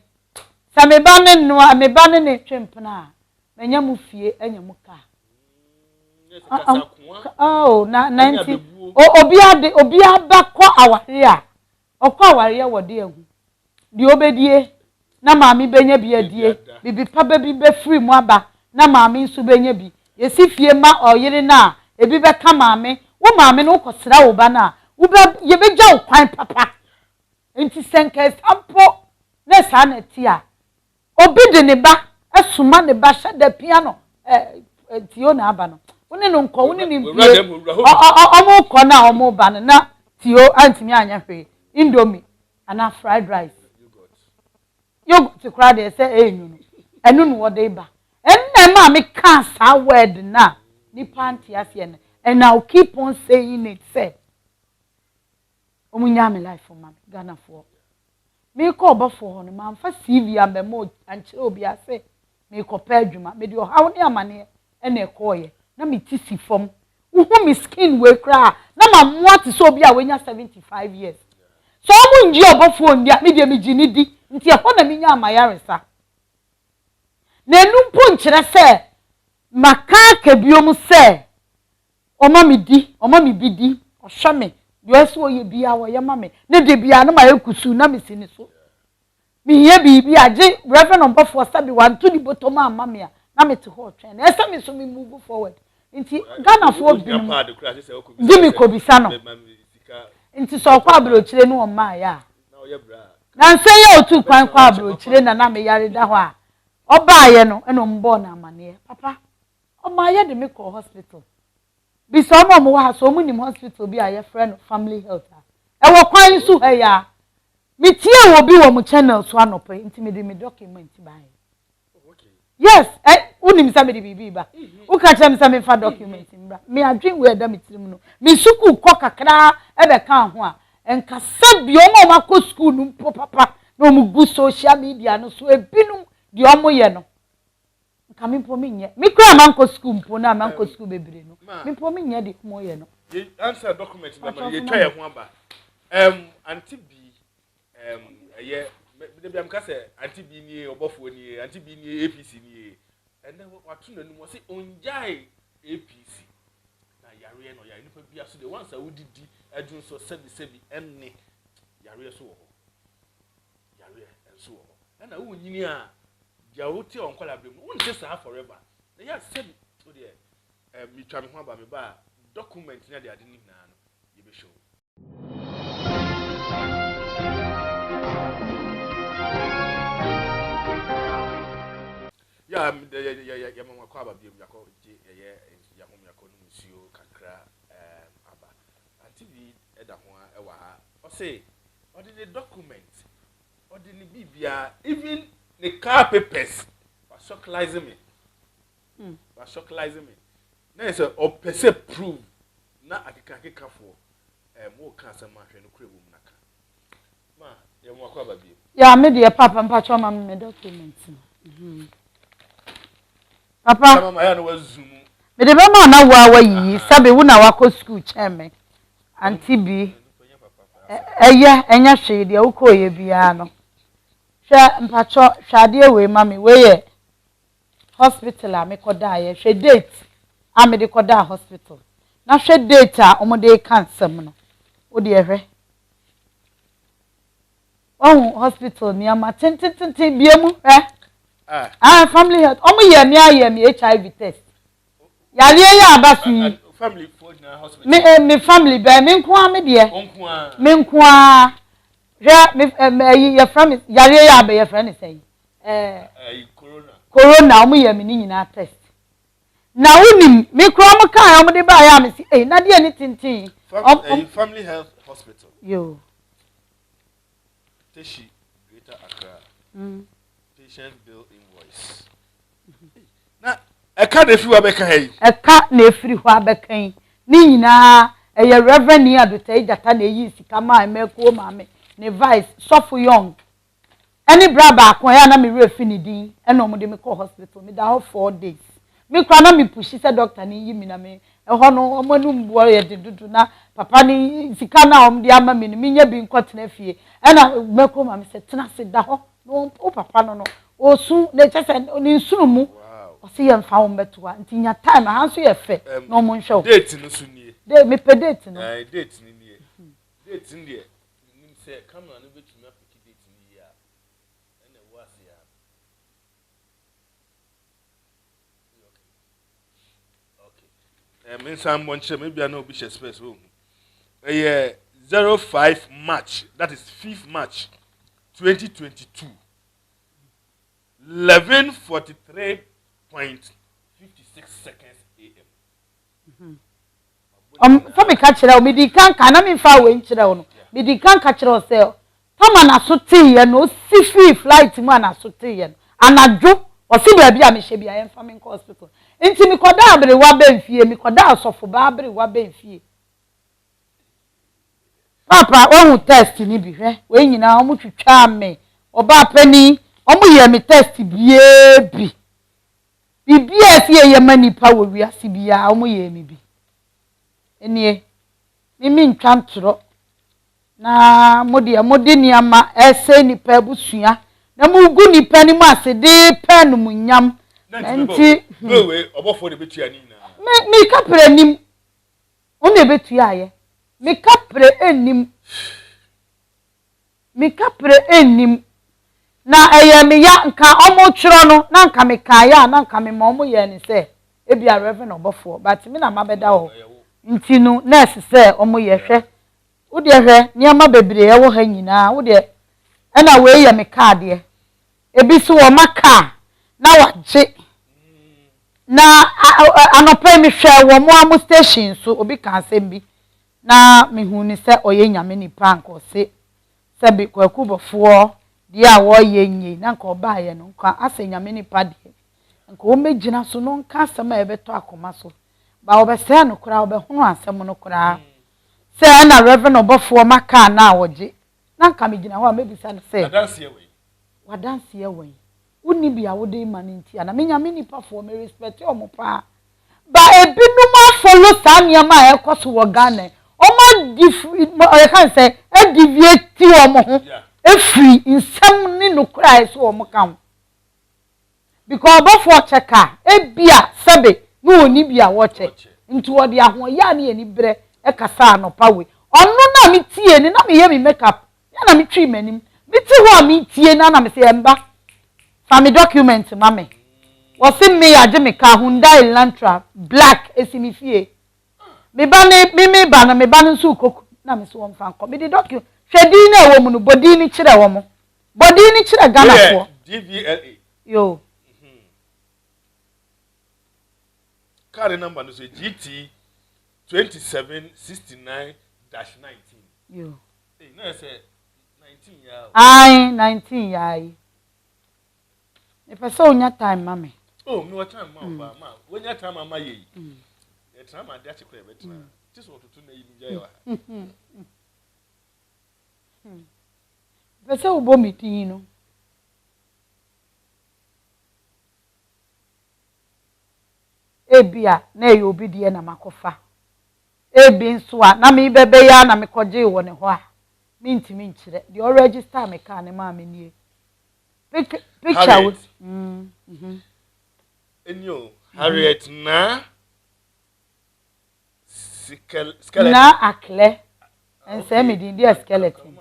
Sɛ me ba ne noa, me ba ne ne twe mpena a, manya mu fie, anya mu kaa. Oh, na na nti obiara de obiara ba kɔ aware a, Ɔkɔ awareɛ wɔ de ahu deɛ ɔbɛdie na maame bɛnya bi adie, bibi papa bi bɛfiri mu aba na maame nso bɛnya bi. Yɛsi fie ma ɔyere no a, ebi bɛka maame. Wo maame no wokɔsra wo ba no a, wobɛ yɛbɛgya wo kwan papa. Nti sɛ nka ɛsa mpo na saa na ɛte a, Obi de ne ba soma ne ba hyɛ da pia no eh, Tio na aba no. Wo ne no nkɔ, wo ne no mpie. Ɔmo kɔ na ɔmo ba no na Tio antumi anyɛ hwee. Indomie anaa fried rice. Yogurt koraa deɛ sɛ ɛyɛ nwunu. Ɛno na wɔde ba. Ɛnna ɛmaa me kaa saa word no a nipa nte aseɛ no. And I will keep on saying it sɛ wɔn nyaa me life ma me Ghanafoɔ. Merekɔ ɔbɔfoɔ hɔ no, mamfa CV ammɛma ankyerɛ obiara sɛ merekɔpɛ adwuma. Mede ɔhaw ne amaneɛ na ɛkɔeɛ. Na me ti si fam. Wohu me skin wei koraa a, na mamoa te sɛ obi a wanya 75 years. Sɛ wɔnngye ɔbɔfoɔ nni a, me deɛ megye no di. Nti ɛhɔ na menyaa m'ayaresa. Na ɛno mpo nkyerɛ sɛ maka aka biom sɛ Ɔma me di, ɔma me bi di, ɔhwɛ me, deɛ ɔyɛ sɛ ɔyɛ biara ɔyɛ ma me, ne da biara no mayɛ kusuu na mesi ne so. Mehia biribi a, gye Reverend ɔbɔfoɔ sɛbe wanto ne bɔtɔ mu amma me a, na mete hɔ retwɛn no. Ɛsɛ me nso me move forward. Nti Ghanafoɔ binom gye me kɔbisa no. Nti sɛ ɔkɔ aburokyire no ɔmmaeɛ a, nansa yi a ɔtuu kwan kɔ aburokyire na na meyare da hɔ a, ɔbaeɛ no ɛna wɔbɔɔ no amaneɛ. Papa, Ɔmaa yɛde me kɔɔ hospital. Bisa wɔn a wɔwɔ ha sɛ wɔnim hospital bi a yɛfrɛ no Family Health a. Ɛwɔ kwan yi so ha yi ara. Metiee obi wɔ mo channel so anɔpa yi nti mede me document baeɛ. Yes, ɛ wonim sɛ mede biribi reba. Woka kyerɛ me sɛ memfa document mmra. Me adwene wei a ɛda me tirim no, me sukuu kɔ kakra ɛbɛkaa ho a, nka sɛbi wɔn a wɔakɔ sukuu no mpo papa na wɔgu social media no so ebinom deɛ wɔyɛ no, Nka me mpo menyɛ. Me koraa mankɔ sukuu mpo no a mankɔ sukuu bebree no. Me mpo menyɛ deɛ wɔyɛ no. Ansa document bɛma no yɛtwa yɛn ho aba. Um, ante bi um, ɛyɛ da bia meka sɛ ante bi nie ɔbɔfoɔ nie ante bi nie APC nie ɛnɛ wato n'anum ɔse ɔngyae APC na yareɛ no ɔyare nipa bia so deɛ wansa wodidi adwene so sɛbi sɛbi ɛnne yareɛ so wɔ hɔ yareɛ nso wɔ hɔ ɛna wonyini a Deɛ wote wɔ nkwadaa berɛ mu no wonte saa forever na yɛ sɛbi wo deɛ eh, metwa me ho aba me ba a document ne ade ade no nyinaa no yɛbɛhyɛ wo. Ya yɛ mama kɔ aba biom yakɔ gye yɛyɛ yahom yakɔ nom nsuo kakra um, aba ante bi ɛda ho a ɛwɔ ha ɔse ɔde ne document Ɔde ne biribiara even ne car papers wa shocklise me wa shocklise me na yɛ sɛ ɔpɛ sɛ prove na akekakekafoɔ ɛɛ mo ka asɛm ahwɛ no kura wɔ mu na ka ma yɛ mo akɔ aba biem. Ya me deɛ papa mpakyɛ ɔma me me document no. Mhm. Papa. Mama ya no wa zoom. Me de bɛma na wo a wayiyi sɛbe wo na wakɔ school kyɛn me. Auntie bi. Ɛyɛ, ɛnyɛ hwee, deɛ wokɔeɛ biara no. Hwɛ, mpakyɛ, hwɛ adeɛ wei ma me, wei yɛ hospital a mekɔdaeɛ, hwɛ date a mede kɔdaa hospital, na hwɛ date a wɔde reka nsɛm no, wo deɛ hwɛ. Wahu hospital nneɛma tentententen bie mu hwɛ. Ah, family health, wɔn yɛ me ayɛ me HIV test. Yareɛ yi a aba so yi. Me eh, me family bɛn me nko ara me deɛ. Me nko ara. Hwɛ me eh, me ayi yɛfrɛ me yareɛ yi a aba yɛfrɛ ne sɛn? Eh, corona. Corona wɔn yɛ me ne nyinaa test. Na wonim me kura wɔn kaa wɔn de baeɛ a me si eh na deɛ ne tenten. Family Health Hospital. Yoo. Teshi Greater Accra. Patient bill invoice. Na ɛka na efiri hɔ abɛka ha yi. Ɛka na efiri hɔ abɛka yi. Ne nyinaa ɛyɛ Reverend Nii Adotei Gyata na eyii sika maa Mmakuo maame, ne vice, Sɔfo Young, ɛne bra baako a ɛyɛ a na me werɛ fi ne din ɛna wɔn de me kɔɔ hospital. Meda hɔ 4 days. Me koraa na me pushi sɛ doctor no nyi me na me ɛhɔ no wɔn anum boɔ yɛ den dodo na papa no sika no a wɔn de ama me no menya bi nkɔtena fie. Ɛna Mmakuo maame sɛ tena ase da hɔ na wɔn wo papa no no ɔresu na ɛkyɛ sɛ ne nsono mu ɔsi yɛ nfa wɔn bɛto ha nti nya time ha nso yɛ fɛ na wɔn nhwɛ wo. Date no so nie. De mepɛ date no. Ɛɛ, date no nie. Date no deɛ, nim sɛ camera no bɛtumi apiki date no yie a, ɛna ɛwɔ ase a. Okay. Ɛɛ, me nsa mbɔ nkyerɛ me ebia na obi hyɛ specs wɔ hu. Ɛyɛ 05 March, that is 5th March 2022, 11:43.56 seconds am. Sɛ meka kyerɛ wo, medi kan ka na memfa wei nkyerɛ wo no, medi kan ka kyerɛ wo sɛ tama n'aso teeɛ no, osi fii flight mu a n'aso teeɛ no anadwo, ɔsi baabi a mehyɛ bi a yɛmfa me nkɔ hospital. Nti mekɔda aberewa bɛn fie, mekɔda asɔfobaa aberewa bɛn fie. Papa, wahu test ni bi. Hwɛ, wei nyinaa ɔmo twitwaa me. Ɔbaa panin, ɔmo yɛ me test bie bi, biribiara ɛsi yɛ ma nipa wɔ wiase biara, ɔmo yɛ me bi. Nie mimi ntwa ntorɔ na mo deɛ mo de nneɛma ɛsɛ nipa abusua na mo gu nipa anim ase de pɛ numunyam. Nti ɔbɔfoɔ de bɛtua ne nyinaa. Me mi kapere nim ɔno na ebetua ayɛ. Mi kapere enim, mi kapere enim na ɛyɛ mi ya. Nka ɔmo twerɛ no na nka mi kaa yɛ a na nka mi ma ɔmo yɛ ne sɛ ebi a Reverend ɔbɔfoɔ, but mi na ma bɛda hɔ nti no nurse sɛ ɔmo yɛ. Hwɛ, wodeɛ hwɛ nneɛma bebree ɛwɔ ha nyinaa. Wodeɛ ɛna wei yɛ mi kaa deɛ ebi so wɔ ma kaa na wagye na anɔpa yi mehwɛ wɔ mo a mo station so, obi ka asɛm bi na mehu ne sɛ ɔyɛ Nyame nipa, nka ɔse sɛbi Kwaku Bɔfoɔ deɛ a wɔreyɛ nye na nka ɔbaayɛ no, nka asɛ Nyame nipa deɛ nka wɔmmɛgyina so no nka asɛm a ɛbɛtɔ akoma so ba wɔbɛsɛɛ no koraa, wɔbɛhono asɛm no koraa sɛ ɛna Reverend ɔbɔfoɔ ma kaa na a wɔgye na nka megyina hɔ a mɛbisa no sɛ adanseɛ wei. Wadanseɛ wɛn? Wonni bi a wode ma no nti ana me Nyame nipafoɔ, me respect ɔmo paa ba ebinom afollow saa nneɛma a ɛkɔ so wɔ Ghana. Ɔmo adi ɔyɛ sɛ adeviate wɔn ho efiri nsɛm ne nokora a ɛsɛ wɔn ka ho because ɔbɔfoɔ kyɛ kaa ebia sɛbe ne wɔn bi a wɔkyɛ nti wɔde ahoɔyɛ a ne yɛ ni brɛ ɛkasa anɔpa wei. Ɔno na mi tie ni na mi yɛ mi makeup yɛ na mi twi m'anim, mi ti hɔ a mi tie na mi sɛ ɛmba fa mi document ma mi. Wɔsi mi agye mi kaa Hyundai Elantra black esi mi fie. Mi ba ne mi mi ba no, mi ba no nso koko na mi so wɔn fa nkɔ. Mi di document, hwɛ din na ɛwɔ mu no, bɔ din ni kyerɛ wɔn, bɔ din ni kyerɛ Ghanafoɔ. DVLA. Yo. Car number no so GT 2769-19. Yo. Ee, na yɛ sɛ 19 yaa o. Ayi, 19 yaa yi mepɛ sɛ onya time ma me. Oh, mi wɔ time ma wo paa ma wonya time ama yɛ yi. Yɛtena ma ade akye kora, yɛbɛtena kye sɛ wɔtoto na yi no gya yɛ wɔ ha. Pɛ sɛ wobɔ me din no. Ebi a na ɛyɛ obi deɛ na makɔfa, ebi nso a na mebɛbɛyɛ a na mekɔgyee wɔ ne hɔ a mentumi nkyerɛ deɛ ɔregister me kaa ne maa me nie. Picture wo. Harriet. Ɛni o, Harriet na skeleton. Na aklɛ nsɛn mi din deɛ skeleton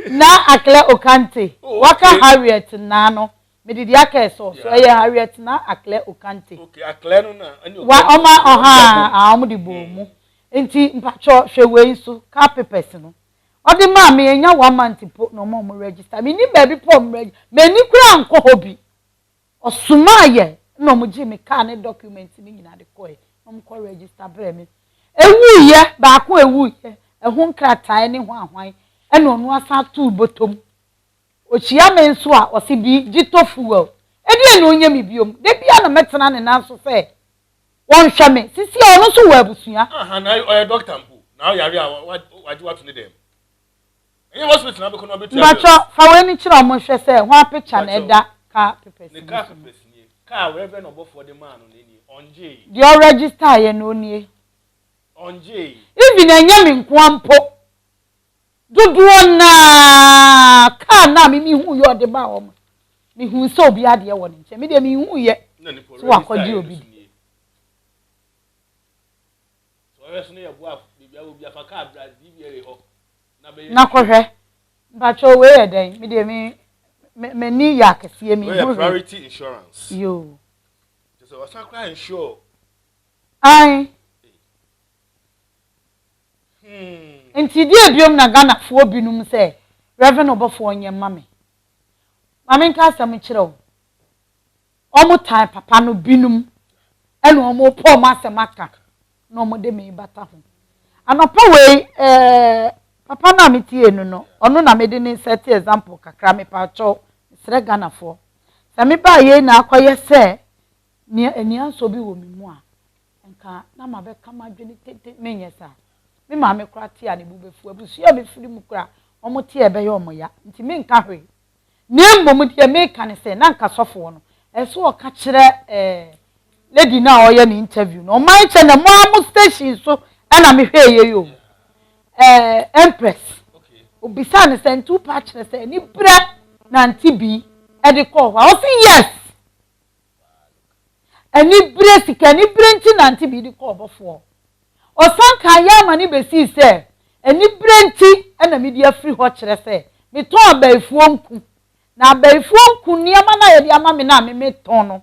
na aklɛ Okante. Waka Harriet na no mede deɛ aka ɛsɔ so, ɛyɛ Harriet na aklɛ Okante. Okay, aklɛ no na ɛni. Wa ɔma ɔha a ɔmo de bɔ mu nti mpatwɔ hwɛ wei nso, car papers no ɔde maa me enya one month po na ɔmo register me ni baabi po ɔmo register m'ani kura nkɔ hɔ bi. Ɔsomaa yɛ na ɔmo gye me car ne document ne nyinaa de kɔɛ na ɔmo kɔ register brɛ me. Ewuyɛ baako, ewuyɛ ɛho nkrataa ne ho ahwan ɛna ɔno asan ato bɔtɔm. Ɔhyia me nso a, ɔse bi gye tɔ fuel. Ɛdeɛn na ɔnyɛ me biom? Da biara na mɛtena ne nan so sɛ wɔnhwɛ me. Sisi a ɔno nso wɔ abusua. Aha, na ɔyɛ doctor mpo. Na ɔyare a, wagye wato ne dɛm. Ɛnyɛ hospital na wobɛkɔ na wabɛtua bills. Mpakyɛ, fa w'ani kyerɛ wɔn nhwɛ sɛ hwan picture na ɛda car papers Ne no car so no. papers nie. Car a Reverend ɔbɔfoɔ de maa no no nie. Ɔngyee. Deɛ ɔregister yɛ no nie. Ɔngyee. Even ɛnyɛ me nkoa mpo. Dodoɔ no ara, kaa no a me mehuiɛ ɔde maa wɔn no, mehuu sɛ obi adeɛ wɔ ne nkyɛn. Me deɛ menhuiɛ sɛ wakɔgye obi de. Na kɔhwɛ. Mpakyɛw wei yɛ dɛn? Me deɛ me m'ani yɛ akɛseɛ menhu hwee. Wei yɛ priority insurance. Yoo. Kyerɛ sɛ wasan koraa insure. Ae. Nti deɛ biom na Ghanafoɔ binom sɛ Rev ɔbɔfoɔ nyɛ mma me? Ma menka asɛm nkyerɛ wo, wɔn tan papa no binom ɛna wɔn repɛ wɔn asɛm aka na wɔn de me bata ho. Anɔpa wei eh, papa no a metiee no no, ɔno na mede ne set example kakra, mepaakyɛw, mesrɛ Ghanafoɔ, sɛ mebaa yei na akɔyɛ sɛ nea aniansɔ bi wɔ me mu a, Nka na mabɛka m'adwene tete, menyɛ saa. Me maame koraa te a ne bo bɛfu, abusua a mefiri mu koraa wɔn te a ɛbɛyɛ wɔn ya, nti menka hwee. Na mmom deɛ meka ne sɛ, na nka sɔfoɔ no, ɛsɛ sɛ ɔka kyerɛ eh, lady no a ɔyɛ ne interview no, ɔman kyɛ na mo ara mo station so ɛna mehwɛɛ yei o, eh, Empress. Obisaa no sɛ, nti wopɛ akyerɛ sɛ aniberɛ na Auntie Bee de kɔɔ hɔ a? Ɔse yes! Anibere, sika anibere nti na Auntie Bee de kɔɔ ɔbɔfoɔ. Ɔsan kaa yɛn ama no bɛsii sɛ, anibere nti na mede afiri hɔ kyerɛ sɛ metɔn abayifoɔ nku. Na abayifoɔ nku nneɛma no a yɛde ama me no a me metɔn no,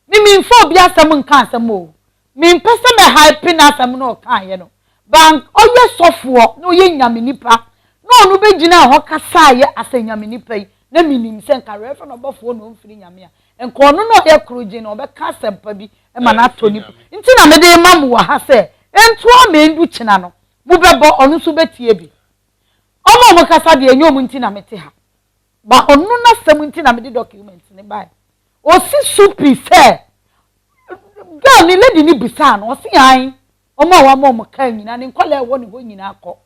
me memfa obi asɛm nka asɛm o. Mempɛ sɛ mɛ hype n'asɛm no a ɔkaeɛ no, but ɔyɛ sɔfoɔ na ɔyɛ Nyame nipa na ɔno bɛgyinaa hɔ kasaeɛ as a Nyame nipa yi, na menim sɛ nka Rev. Ɔbɔfoɔ na ɔmfiri Nyame a, nka ɔno na ɔyɛ korogyen na ɔbɛka asɛmpa bi ma no atɔ nipa. Nti na mede rema mo wɔ ha sɛ, ɛnto ama ɛndu kyena no, mobɛbɔ, ɔno nso bɛtie bi. Wɔn a wɔkasa deɛ, ɛnyɛ wɔn nti na mete ha, but ɔno n'asɛm nti na mede document no baeɛ. Ɔsi so pi sɛ, girl ne lady no bisaa no, ɔse ae, wɔn a wama wɔn kaa nyinaa, ne nkwadaa a ɛwɔ ne hɔ nyinaa kɔ.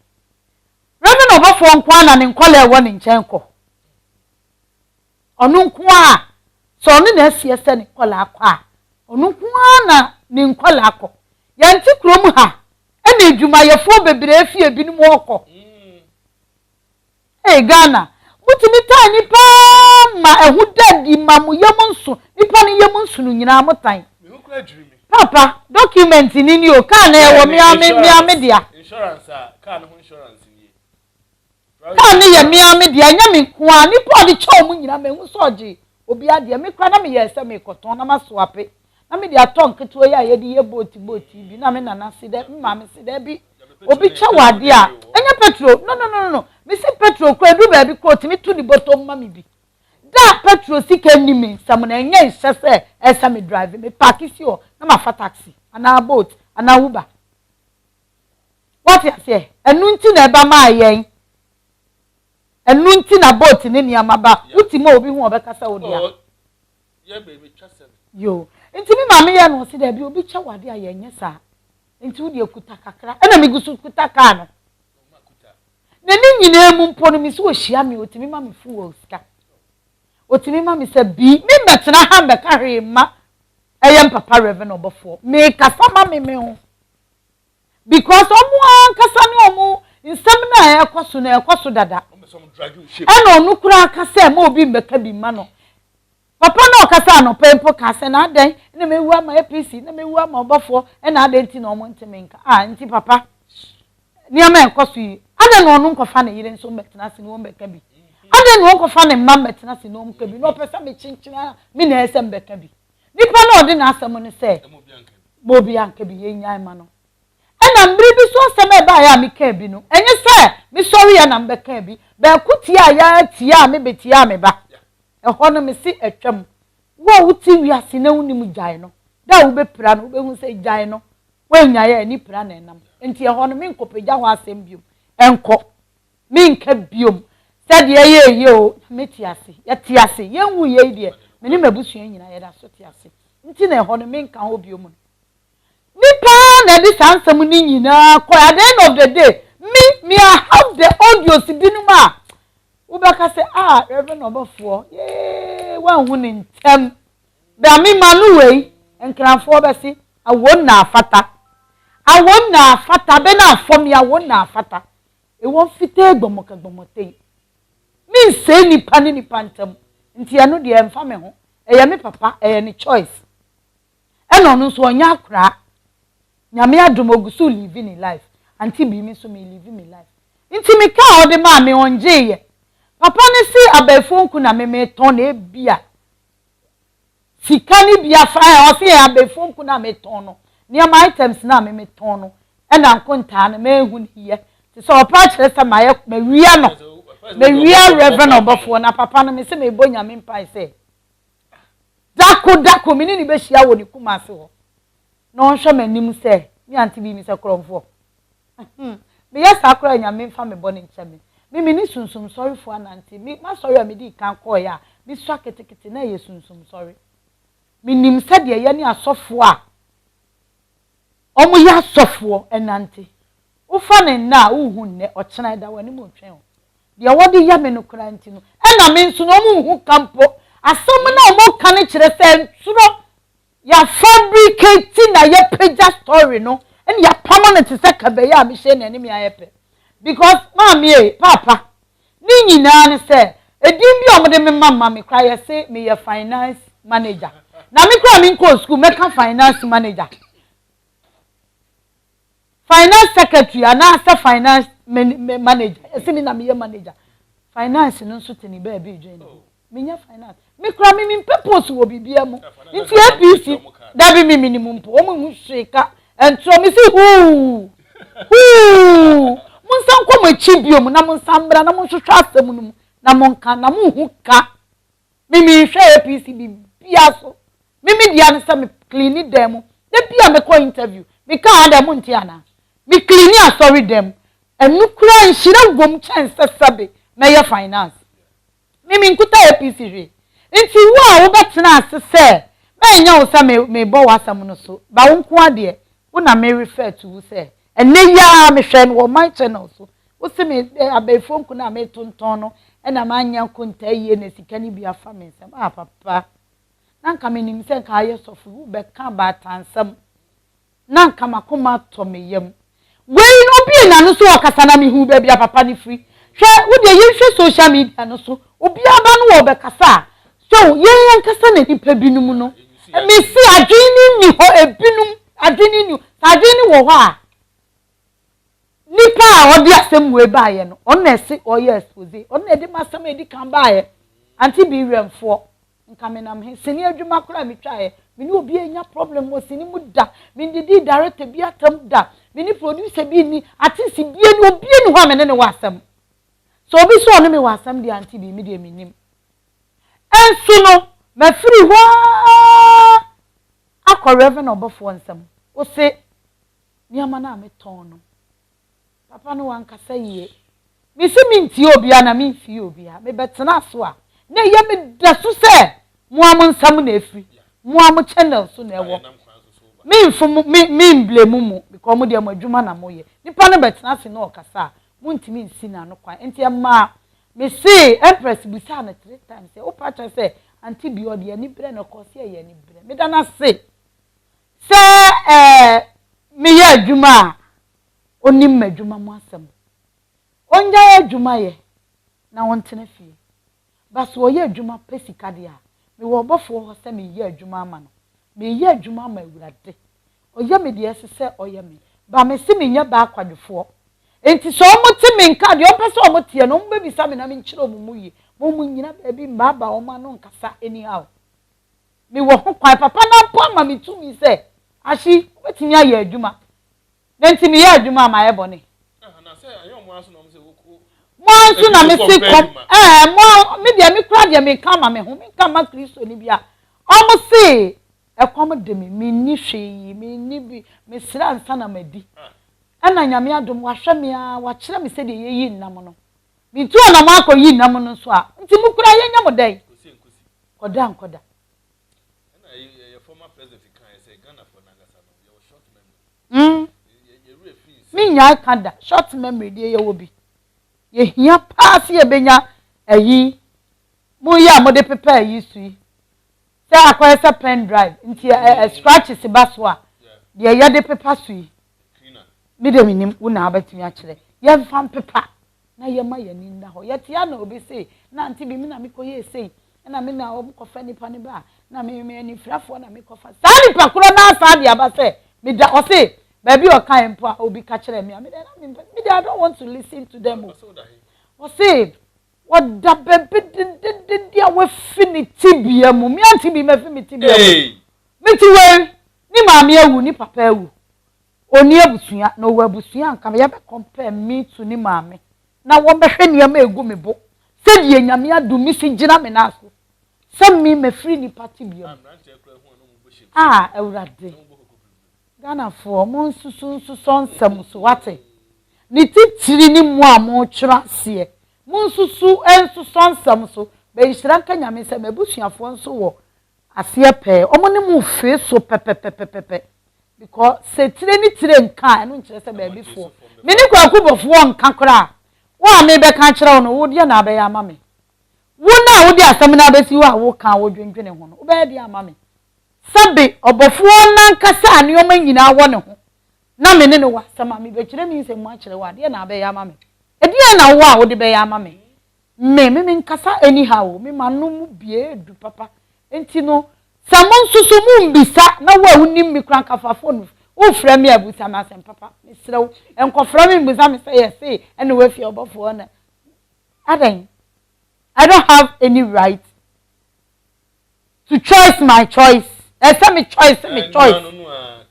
Reverend ɔbɔfoɔ nko ara na ne nkwadaa a ɛwɔ ne nkyɛn kɔ. Ɔno nko ara, sɛ ɔno na asie sɛ ne nkwadaa kɔ a, ɔno nko ara na ne nkwadaa kɔ. Yɛnte kurom ha, ɛna adwumayɛfoɔ bebree fi ebinom hɔ kɔ. Hey Ghana, motumi tan nipa ara ma ɛho da adi ma mo yam nso, nipa no yam nsono nyinaa mo tan. Me ho koraa dwiri me. Papa, document ni ni o, car no ɛwɔ me ara me me ara me dea. Insurance a, car no ho insurance nie. Car no yɛ me ara me dea, ɛnyɛ me nko ara, nipa a ɔde kyɛ wɔn nyinaa mahu sɛ ɔgye obi adeɛ, me koraa na meyɛɛ sɛ merekɔtɔn na masoape, na mede atɔ nketewa yi a yɛde yɛ boat boat yi bi, na me nana se dɛ, me maame se daabi, Obi kyɛ wo adeɛ a, ɛnyɛ petro, no no no no, mese petro koraa ɛduru baabi koraa ɔtumi to ne bɔtɔm ma me bi. Da a petro sika nni me nsam no, ɛnyɛ nhyɛ sɛ ɛsɛ me drive, me parke si hɔ na mafa taxi anaa boat anaa uber. Wate aseɛ? Ɛno nti na ɛba maa yɛn. Ɛno nti na boat ne nneɛma ba. Wote mu a obi hu a ɔbɛka sɛ wo dea. Yoo. Nti me maame yɛɛ no ɔse daabi obi kyɛ wo adeɛ a yɛnyɛ saa. Nti wo deɛ kuta kakra. Ɛna megu so kuta kaa no. Na ne nyinaa mu mpo no, mese ɔhyia me, ɔtumi ma me fuel sika. Ɔtumi ma me sɛ bi, me mmɛtena ha mmɛka hwee mma ɛyɛ mpapa Reverend ɔbɔfoɔ. Mekasa ma me me ho. Because ɔmo ankasa ne ɔmo nsɛm no a ɛrekɔ so no ɛrekɔ so dada. Ɛna ɔno koraa ka sɛ ma obi mmɛka bi mma no. Papa no a ɔkasaa anɔpa yi mpo kaa sɛ, Na adɛn na mawu ama APC, na mawu ama ɔbɔfoɔ, ɛna adɛn nti na wɔn nte me nka? Ah, nti papa, nneɛma a ɛkɔ so yi, adɛn na ɔno nkɔfa ne yere nso mmɛtena ase na wɔmmɛka bi? Adɛn na ɔnkɔfa ne mma mmɛtena ase na wɔnka bi? Na ɔpɛ sɛ mekyenkyene a me na ɛsɛ sɛ mbɛka bi. Nipa no a ɔde n'asɛm no sɛ, ma obiara nka bi, yɛnnyae ma no. Ɛna mmere bi so asɛm a ɛbaeɛ a mekaa bi no, ɛnyɛ sɛ mesɔreeɛ na mebɛkaa bi. Baako tiaa yɛ ara tiaa me bɛtiaa me ba. Ɛhɔ no, mese atwam. Wo a wote wiase na wonnim gyae no, da a wobɛpira no, wobɛhu sɛ gyae no, woannyae a, ani pira na ɛnam. Enti ɛhɔ no, menkɔpagya hɔ asɛm bio nkɔ. Menka bio. Sɛ. deɛ ɛyɛ yie o, Nyame te ase, yɛte ase, yɛnwuiɛ yi deɛ, me ne m'abusua nyinaa yɛda so te ase, nti na ɛhɔ no menka hɔ bio mu no. Nipa ara na ɛde saa nsɛm no nyinaa kɔɛ, at the end of the day, me, me I have the audios binom a, wobɛka sɛ, ah, Reverend ɔbɔfoɔ, yee, woanhu no ntɛm. Bra me ma no wei, Nkranfoɔ bɛse, awo nna afata, awo nna afata, bɛ na afɔ me awo nna afata. Ewɔ mfitee gbɔmɔkɛ gbɔmɔtei. Me nsɛe nipa ne nipa ntam, nti ɛno deɛ ɛmfa me ho, ɛyɛ me papa, ɛyɛ ne choice. Ɛna ɔno nso ɔnyɛ akoraa. Nyame adom ogu so live ne life, Auntie Bee me nso me live me life. Nti me car a ɔde maa me ɔngyeeɛ. Papa no se abɛɛfoɔ nku na me metɔn na ebia Sika no bi afa ɛ, ɔse ɛ abɛɛfuo nku no a metɔn no, nneɛma items no a me metɔn no, ɛna nkontaa no manhu no yɛ. Te sɛ ɔpɛ akyerɛ sɛ mayɛ, mawia no, mawia Reverend ɔbɔfoɔ na papa no mese mebɔ Nyame mpae sɛ dako dako me ne no bɛhyia wɔ ne Kumasi hɔ na ɔnhwɛ m'anim sɛ me ante bi me sɛ korɔmfoɔ. Meyɛ saa koraa a Nyame mfa me bɔne nkyɛ me. Me me ne sunsum sɔrefoɔ anante. Me m'asɔre a medii kan kɔɔeɛ a mesua ketekete na ɛyɛ sunsum sɔre. Menim sɛdeɛ yɛne asɔfoɔ a wɔyɛ asɔfoɔ nante. Wofa no nnɛ a wonhu nnɛ, ɔkyena ɛda w'anim retwɛn wo. Deɛ wɔde yɛ me no koraa nti no, ɛna me nso no wɔnhu ka mpo. Asɛm no a wɔka no kyerɛ sɛ ntorɔ. Yɛafabrikati na yɛpagya story no ɛna yɛapam no te sɛ kabɛyɛ a mehyɛ na ɛne me ayɛ pɛ because maame ei paapa ne nyinaa ne sɛ edin bi a wɔde me ma ma me koraa yɛse meyɛ finance manager na me koraa menkɔɔ school mɛka finance manager finance secretary anaasɛ finance manager ɛsɛ mi na meyɛ manager finance no nso te ne baabi dwen ne ho menyɛ finance me kura me mempɛ post wɔ biribiara mu nti apc dabi me menim mpo wɔn mu hwee ka ntorɔ me si huu huu mo nsa nkɔ mo akyi biom na mo nsa mmra na mo nhwehwɛ asɛm no mu na mo nka na mo nhu ka Me menhwɛ APC bibia so. Me me dea ne sɛ me cleani dan mu. Da bi a mekɔ interview, meka a adɛn monte anaa? Me cleani asɔre dan mu. Ɛno koraa nhyira wom kyɛn sɛ sɛbe mɛyɛ finance. Me menkuta APC hwee. Nti wo a wobɛtena ase sɛ mɛnyɛ wo sɛ me mebɔ w'asɛm no so, ba wo nko ara deɛ, wo na me refer to wo sɛ Ɛnnɛ yi ara mehwɛɛ no wɔ my channel so. Wose me eh, abayifoɔ nku no a metontɔn no ɛna manyɛ nkontaa yie na sika no bi afa me nsam. Ah papa, na nka menim sɛ nka ayɛ sɔfo yi wobɛka abaatansɛm na nka m'akoma atɔ me yam. Wei no obie n'ano so ɔkasa na mehuu baabi a papa no firi. Hwɛ, wo deɛ yɛnhwɛ social media no so, obiara ba no ɔbɛkasa a, so yɛn ankasa na nnipa binom no, mese adwene no nni hɔ, ebinom adwene nni hɔ, sɛ adwene no wɔ hɔ a, nipa a ɔde asɛm wei baeɛ no, ɔno na ɛse ɔyɛ expose, ɔno na ɛde m'asɛm a ɛdi kan baeɛ, ante bi werɛmfoɔ, nka menam he, sini adwuma koraa a metwaeɛ, me ne obi annya problem wɔ sini mu da, mendidii director bi atam da, me ne producer bi nni, artist bi ni, obi nni hɔ a me ne no wɔ asɛm. Sɛ obi sɛ ɔne me wɔ asɛm deɛ ante bi, me deɛ mennim. Nso no, mafiri hɔ ara akɔ Reverend ɔbɔfoɔ nsam, ose nneɛma no a metɔn no, Papa no wankasa yie. Mese mentie obiara na memfii obiara. Mebɛtenaa so a, na ɛyɛ me dɛ so sɛ mo ara mo nsam na ɛfiri. Mo ara mo channel so na ɛwɔ. Memfo mo, me, memblame mo because mo deɛ mo adwuma na moyɛ. Nipa no bɛtena ase na ɔkasa a, montumi nsi n'ano kwan. Nti ɛmaa mesee Empress bisaa no three times sɛ, wopɛ akyerɛ sɛ Auntie Bee ɔde aniberɛ na ɛkɔɔ? Ɔse ɛyɛ aniberɛ. Meda no ase sɛ ɛɛ meyɛ adwuma a Ɔnim m'adwuma mu asɛm. Ɔnnyae adwuma yɛ na ɔntena fie. But sɛ ɔyɛ adwuma pɛ sika deɛ a, mewɔ ɔbɔfoɔ hɔ sɛ mereyɛ adwuma ama no. Mereyɛ adwuma ama Awurade. Ɔyɛ me deɛ ɛsɛ sɛ ɔyɛ me. But mese menyɛ baa kwadwofoɔ. Enti sɛ wɔte me nka a, deɛ wɔpɛ sɛ wɔteɛ no, wɔbɛbisa me na menkyerɛ wɔn mu yie. Ma wɔnnyina baabi mmaabaa wɔn ano nkasa anyhow. Mewɔ ho kwan. Papa no ara mpo ama me tumi sɛ, Ahye, wobɛtumi ayɛ adwuma. Na nti meyɛ adwuma a mayɛ bɔne? Mo ara nso na mese kɔm ɛɛ mo ara me deɛ me kura deɛ menka ama me ho menka ma Kristoni bi a ɔmo se ɛkɔm de me menni hwee menni bi mesrɛ ansa na madi ɛna Nyame adom wahwɛ me ara wakyerɛ me sɛdeɛ yɛyi nnam no. Metu anamɔ akɔyi nam no nso a, nti mo koraa yɛnyɛ mo dɛn? Kɔda nkɔda. Mm. Mennyae ka da, short memory deɛ yɛwɔ bi. Yɛhia paa sɛ yɛbɛnya ayi, mo yi a mode pepa ayi so yi, sɛ akɔyɛ sɛ pen drive, nti ɛ ɛ scratches ba so a, deɛ yɛde pepa so yi, me deɛ menim, wo na wobɛtumi akyerɛ. Yɛmfa mpepa na yɛma yɛn ani nna hɔ. Yɛte a na obi se, na ante bi me na mekɔyɛɛ sei, ɛna me na wɔkɔfa nipa no ba a, na me me anifirafoɔ na mekɔfa. Saa nipa korɔ no ara san de aba sɛ, meda, ɔse, baabi a ɔkaeɛ mpo a obi ka kyerɛɛ me a, me deɛ na mempɛ, me deɛ I don't want to listen to them o. Ɔse, wɔda baabi dendendenden a wafi ne tebea mu. Me ante bi mafi me tebea mu. Mete wei, ne maame awu, ne papa awu. Ɔnni abusua, na ɔwɔ abusua a anka yɛbɛ compare me to ne maame na wɔbɛhwɛ nneɛma a ɛgu me bo sɛdeɛ Nyame adom me si gyina me nan so sɛ me mafiri nnipa tebea mu. Ah Awurade, Ghanafoɔ monsusu nsosɔ nsɛm so wate? Ne titiri ne mo a motwerɛ aseɛ, monsusu nsosɔ nsɛm so. Bɛ nhyira nka Nyame sɛ m'abusuafoɔ nso wɔ Aseɛ pɛɛ. Ɔmo ne mo fee so pɛpɛpɛpɛpɛ because sɛ tire ne tire nka a ɛno nkyerɛ sɛ baabi foɔ. Me ne Kwaku Bɔfoɔ nka koraa. Wo a merebɛka akyerɛ wo no wo deɛ na abɛyɛ ama me. Wo no a wode asɛm no abɛsi hɔ a woka a wodwendwene ho no wobɛyɛ deɛ ama me. Sɛbe ɔbɔfoɔ no ankasa a nneɛma nyinaa wɔ ne ho na me ne no wɔ asɛm a mebɛkyerɛ me nsɛm mu akyerɛ wo a deɛ na abɛyɛ ama me. Ɛdeɛn na wowɔ a wode bɛyɛ ama me? Me, me menkasa anyhow o, me m'ano mu bue du papa, nti no sɛ mo nso so mo mbisa na wo a wonim me koraa nka fa phone wo frɛ me a busa me asɛm papa, mesrɛ wo nkɔfrɛ me mbusa me sɛ yɛse ɛna woafi ɔbɔfoɔ na adɛn, I don't have any right to choice my choice ɛsɛ me choice me choice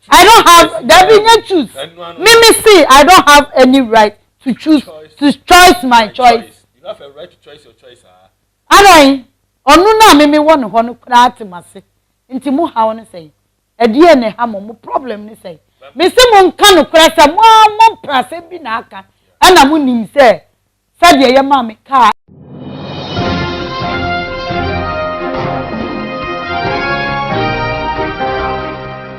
I don't have dabi nye choose me me see I don't have any right to choose to choice my choice. You have a right to choice your choice ah. Adan ɔno no a me me wɔ ne hɔ no koraa te ma se nti mo haw no sɛn ɛdeɛ na ɛha mo mo problem ne sɛn me se mo nka no korɛ sɛ mo ara mo mpɛ asɛm bi na aka ɛna mo nim sɛ sɛdeɛ yɛ maa me kaa.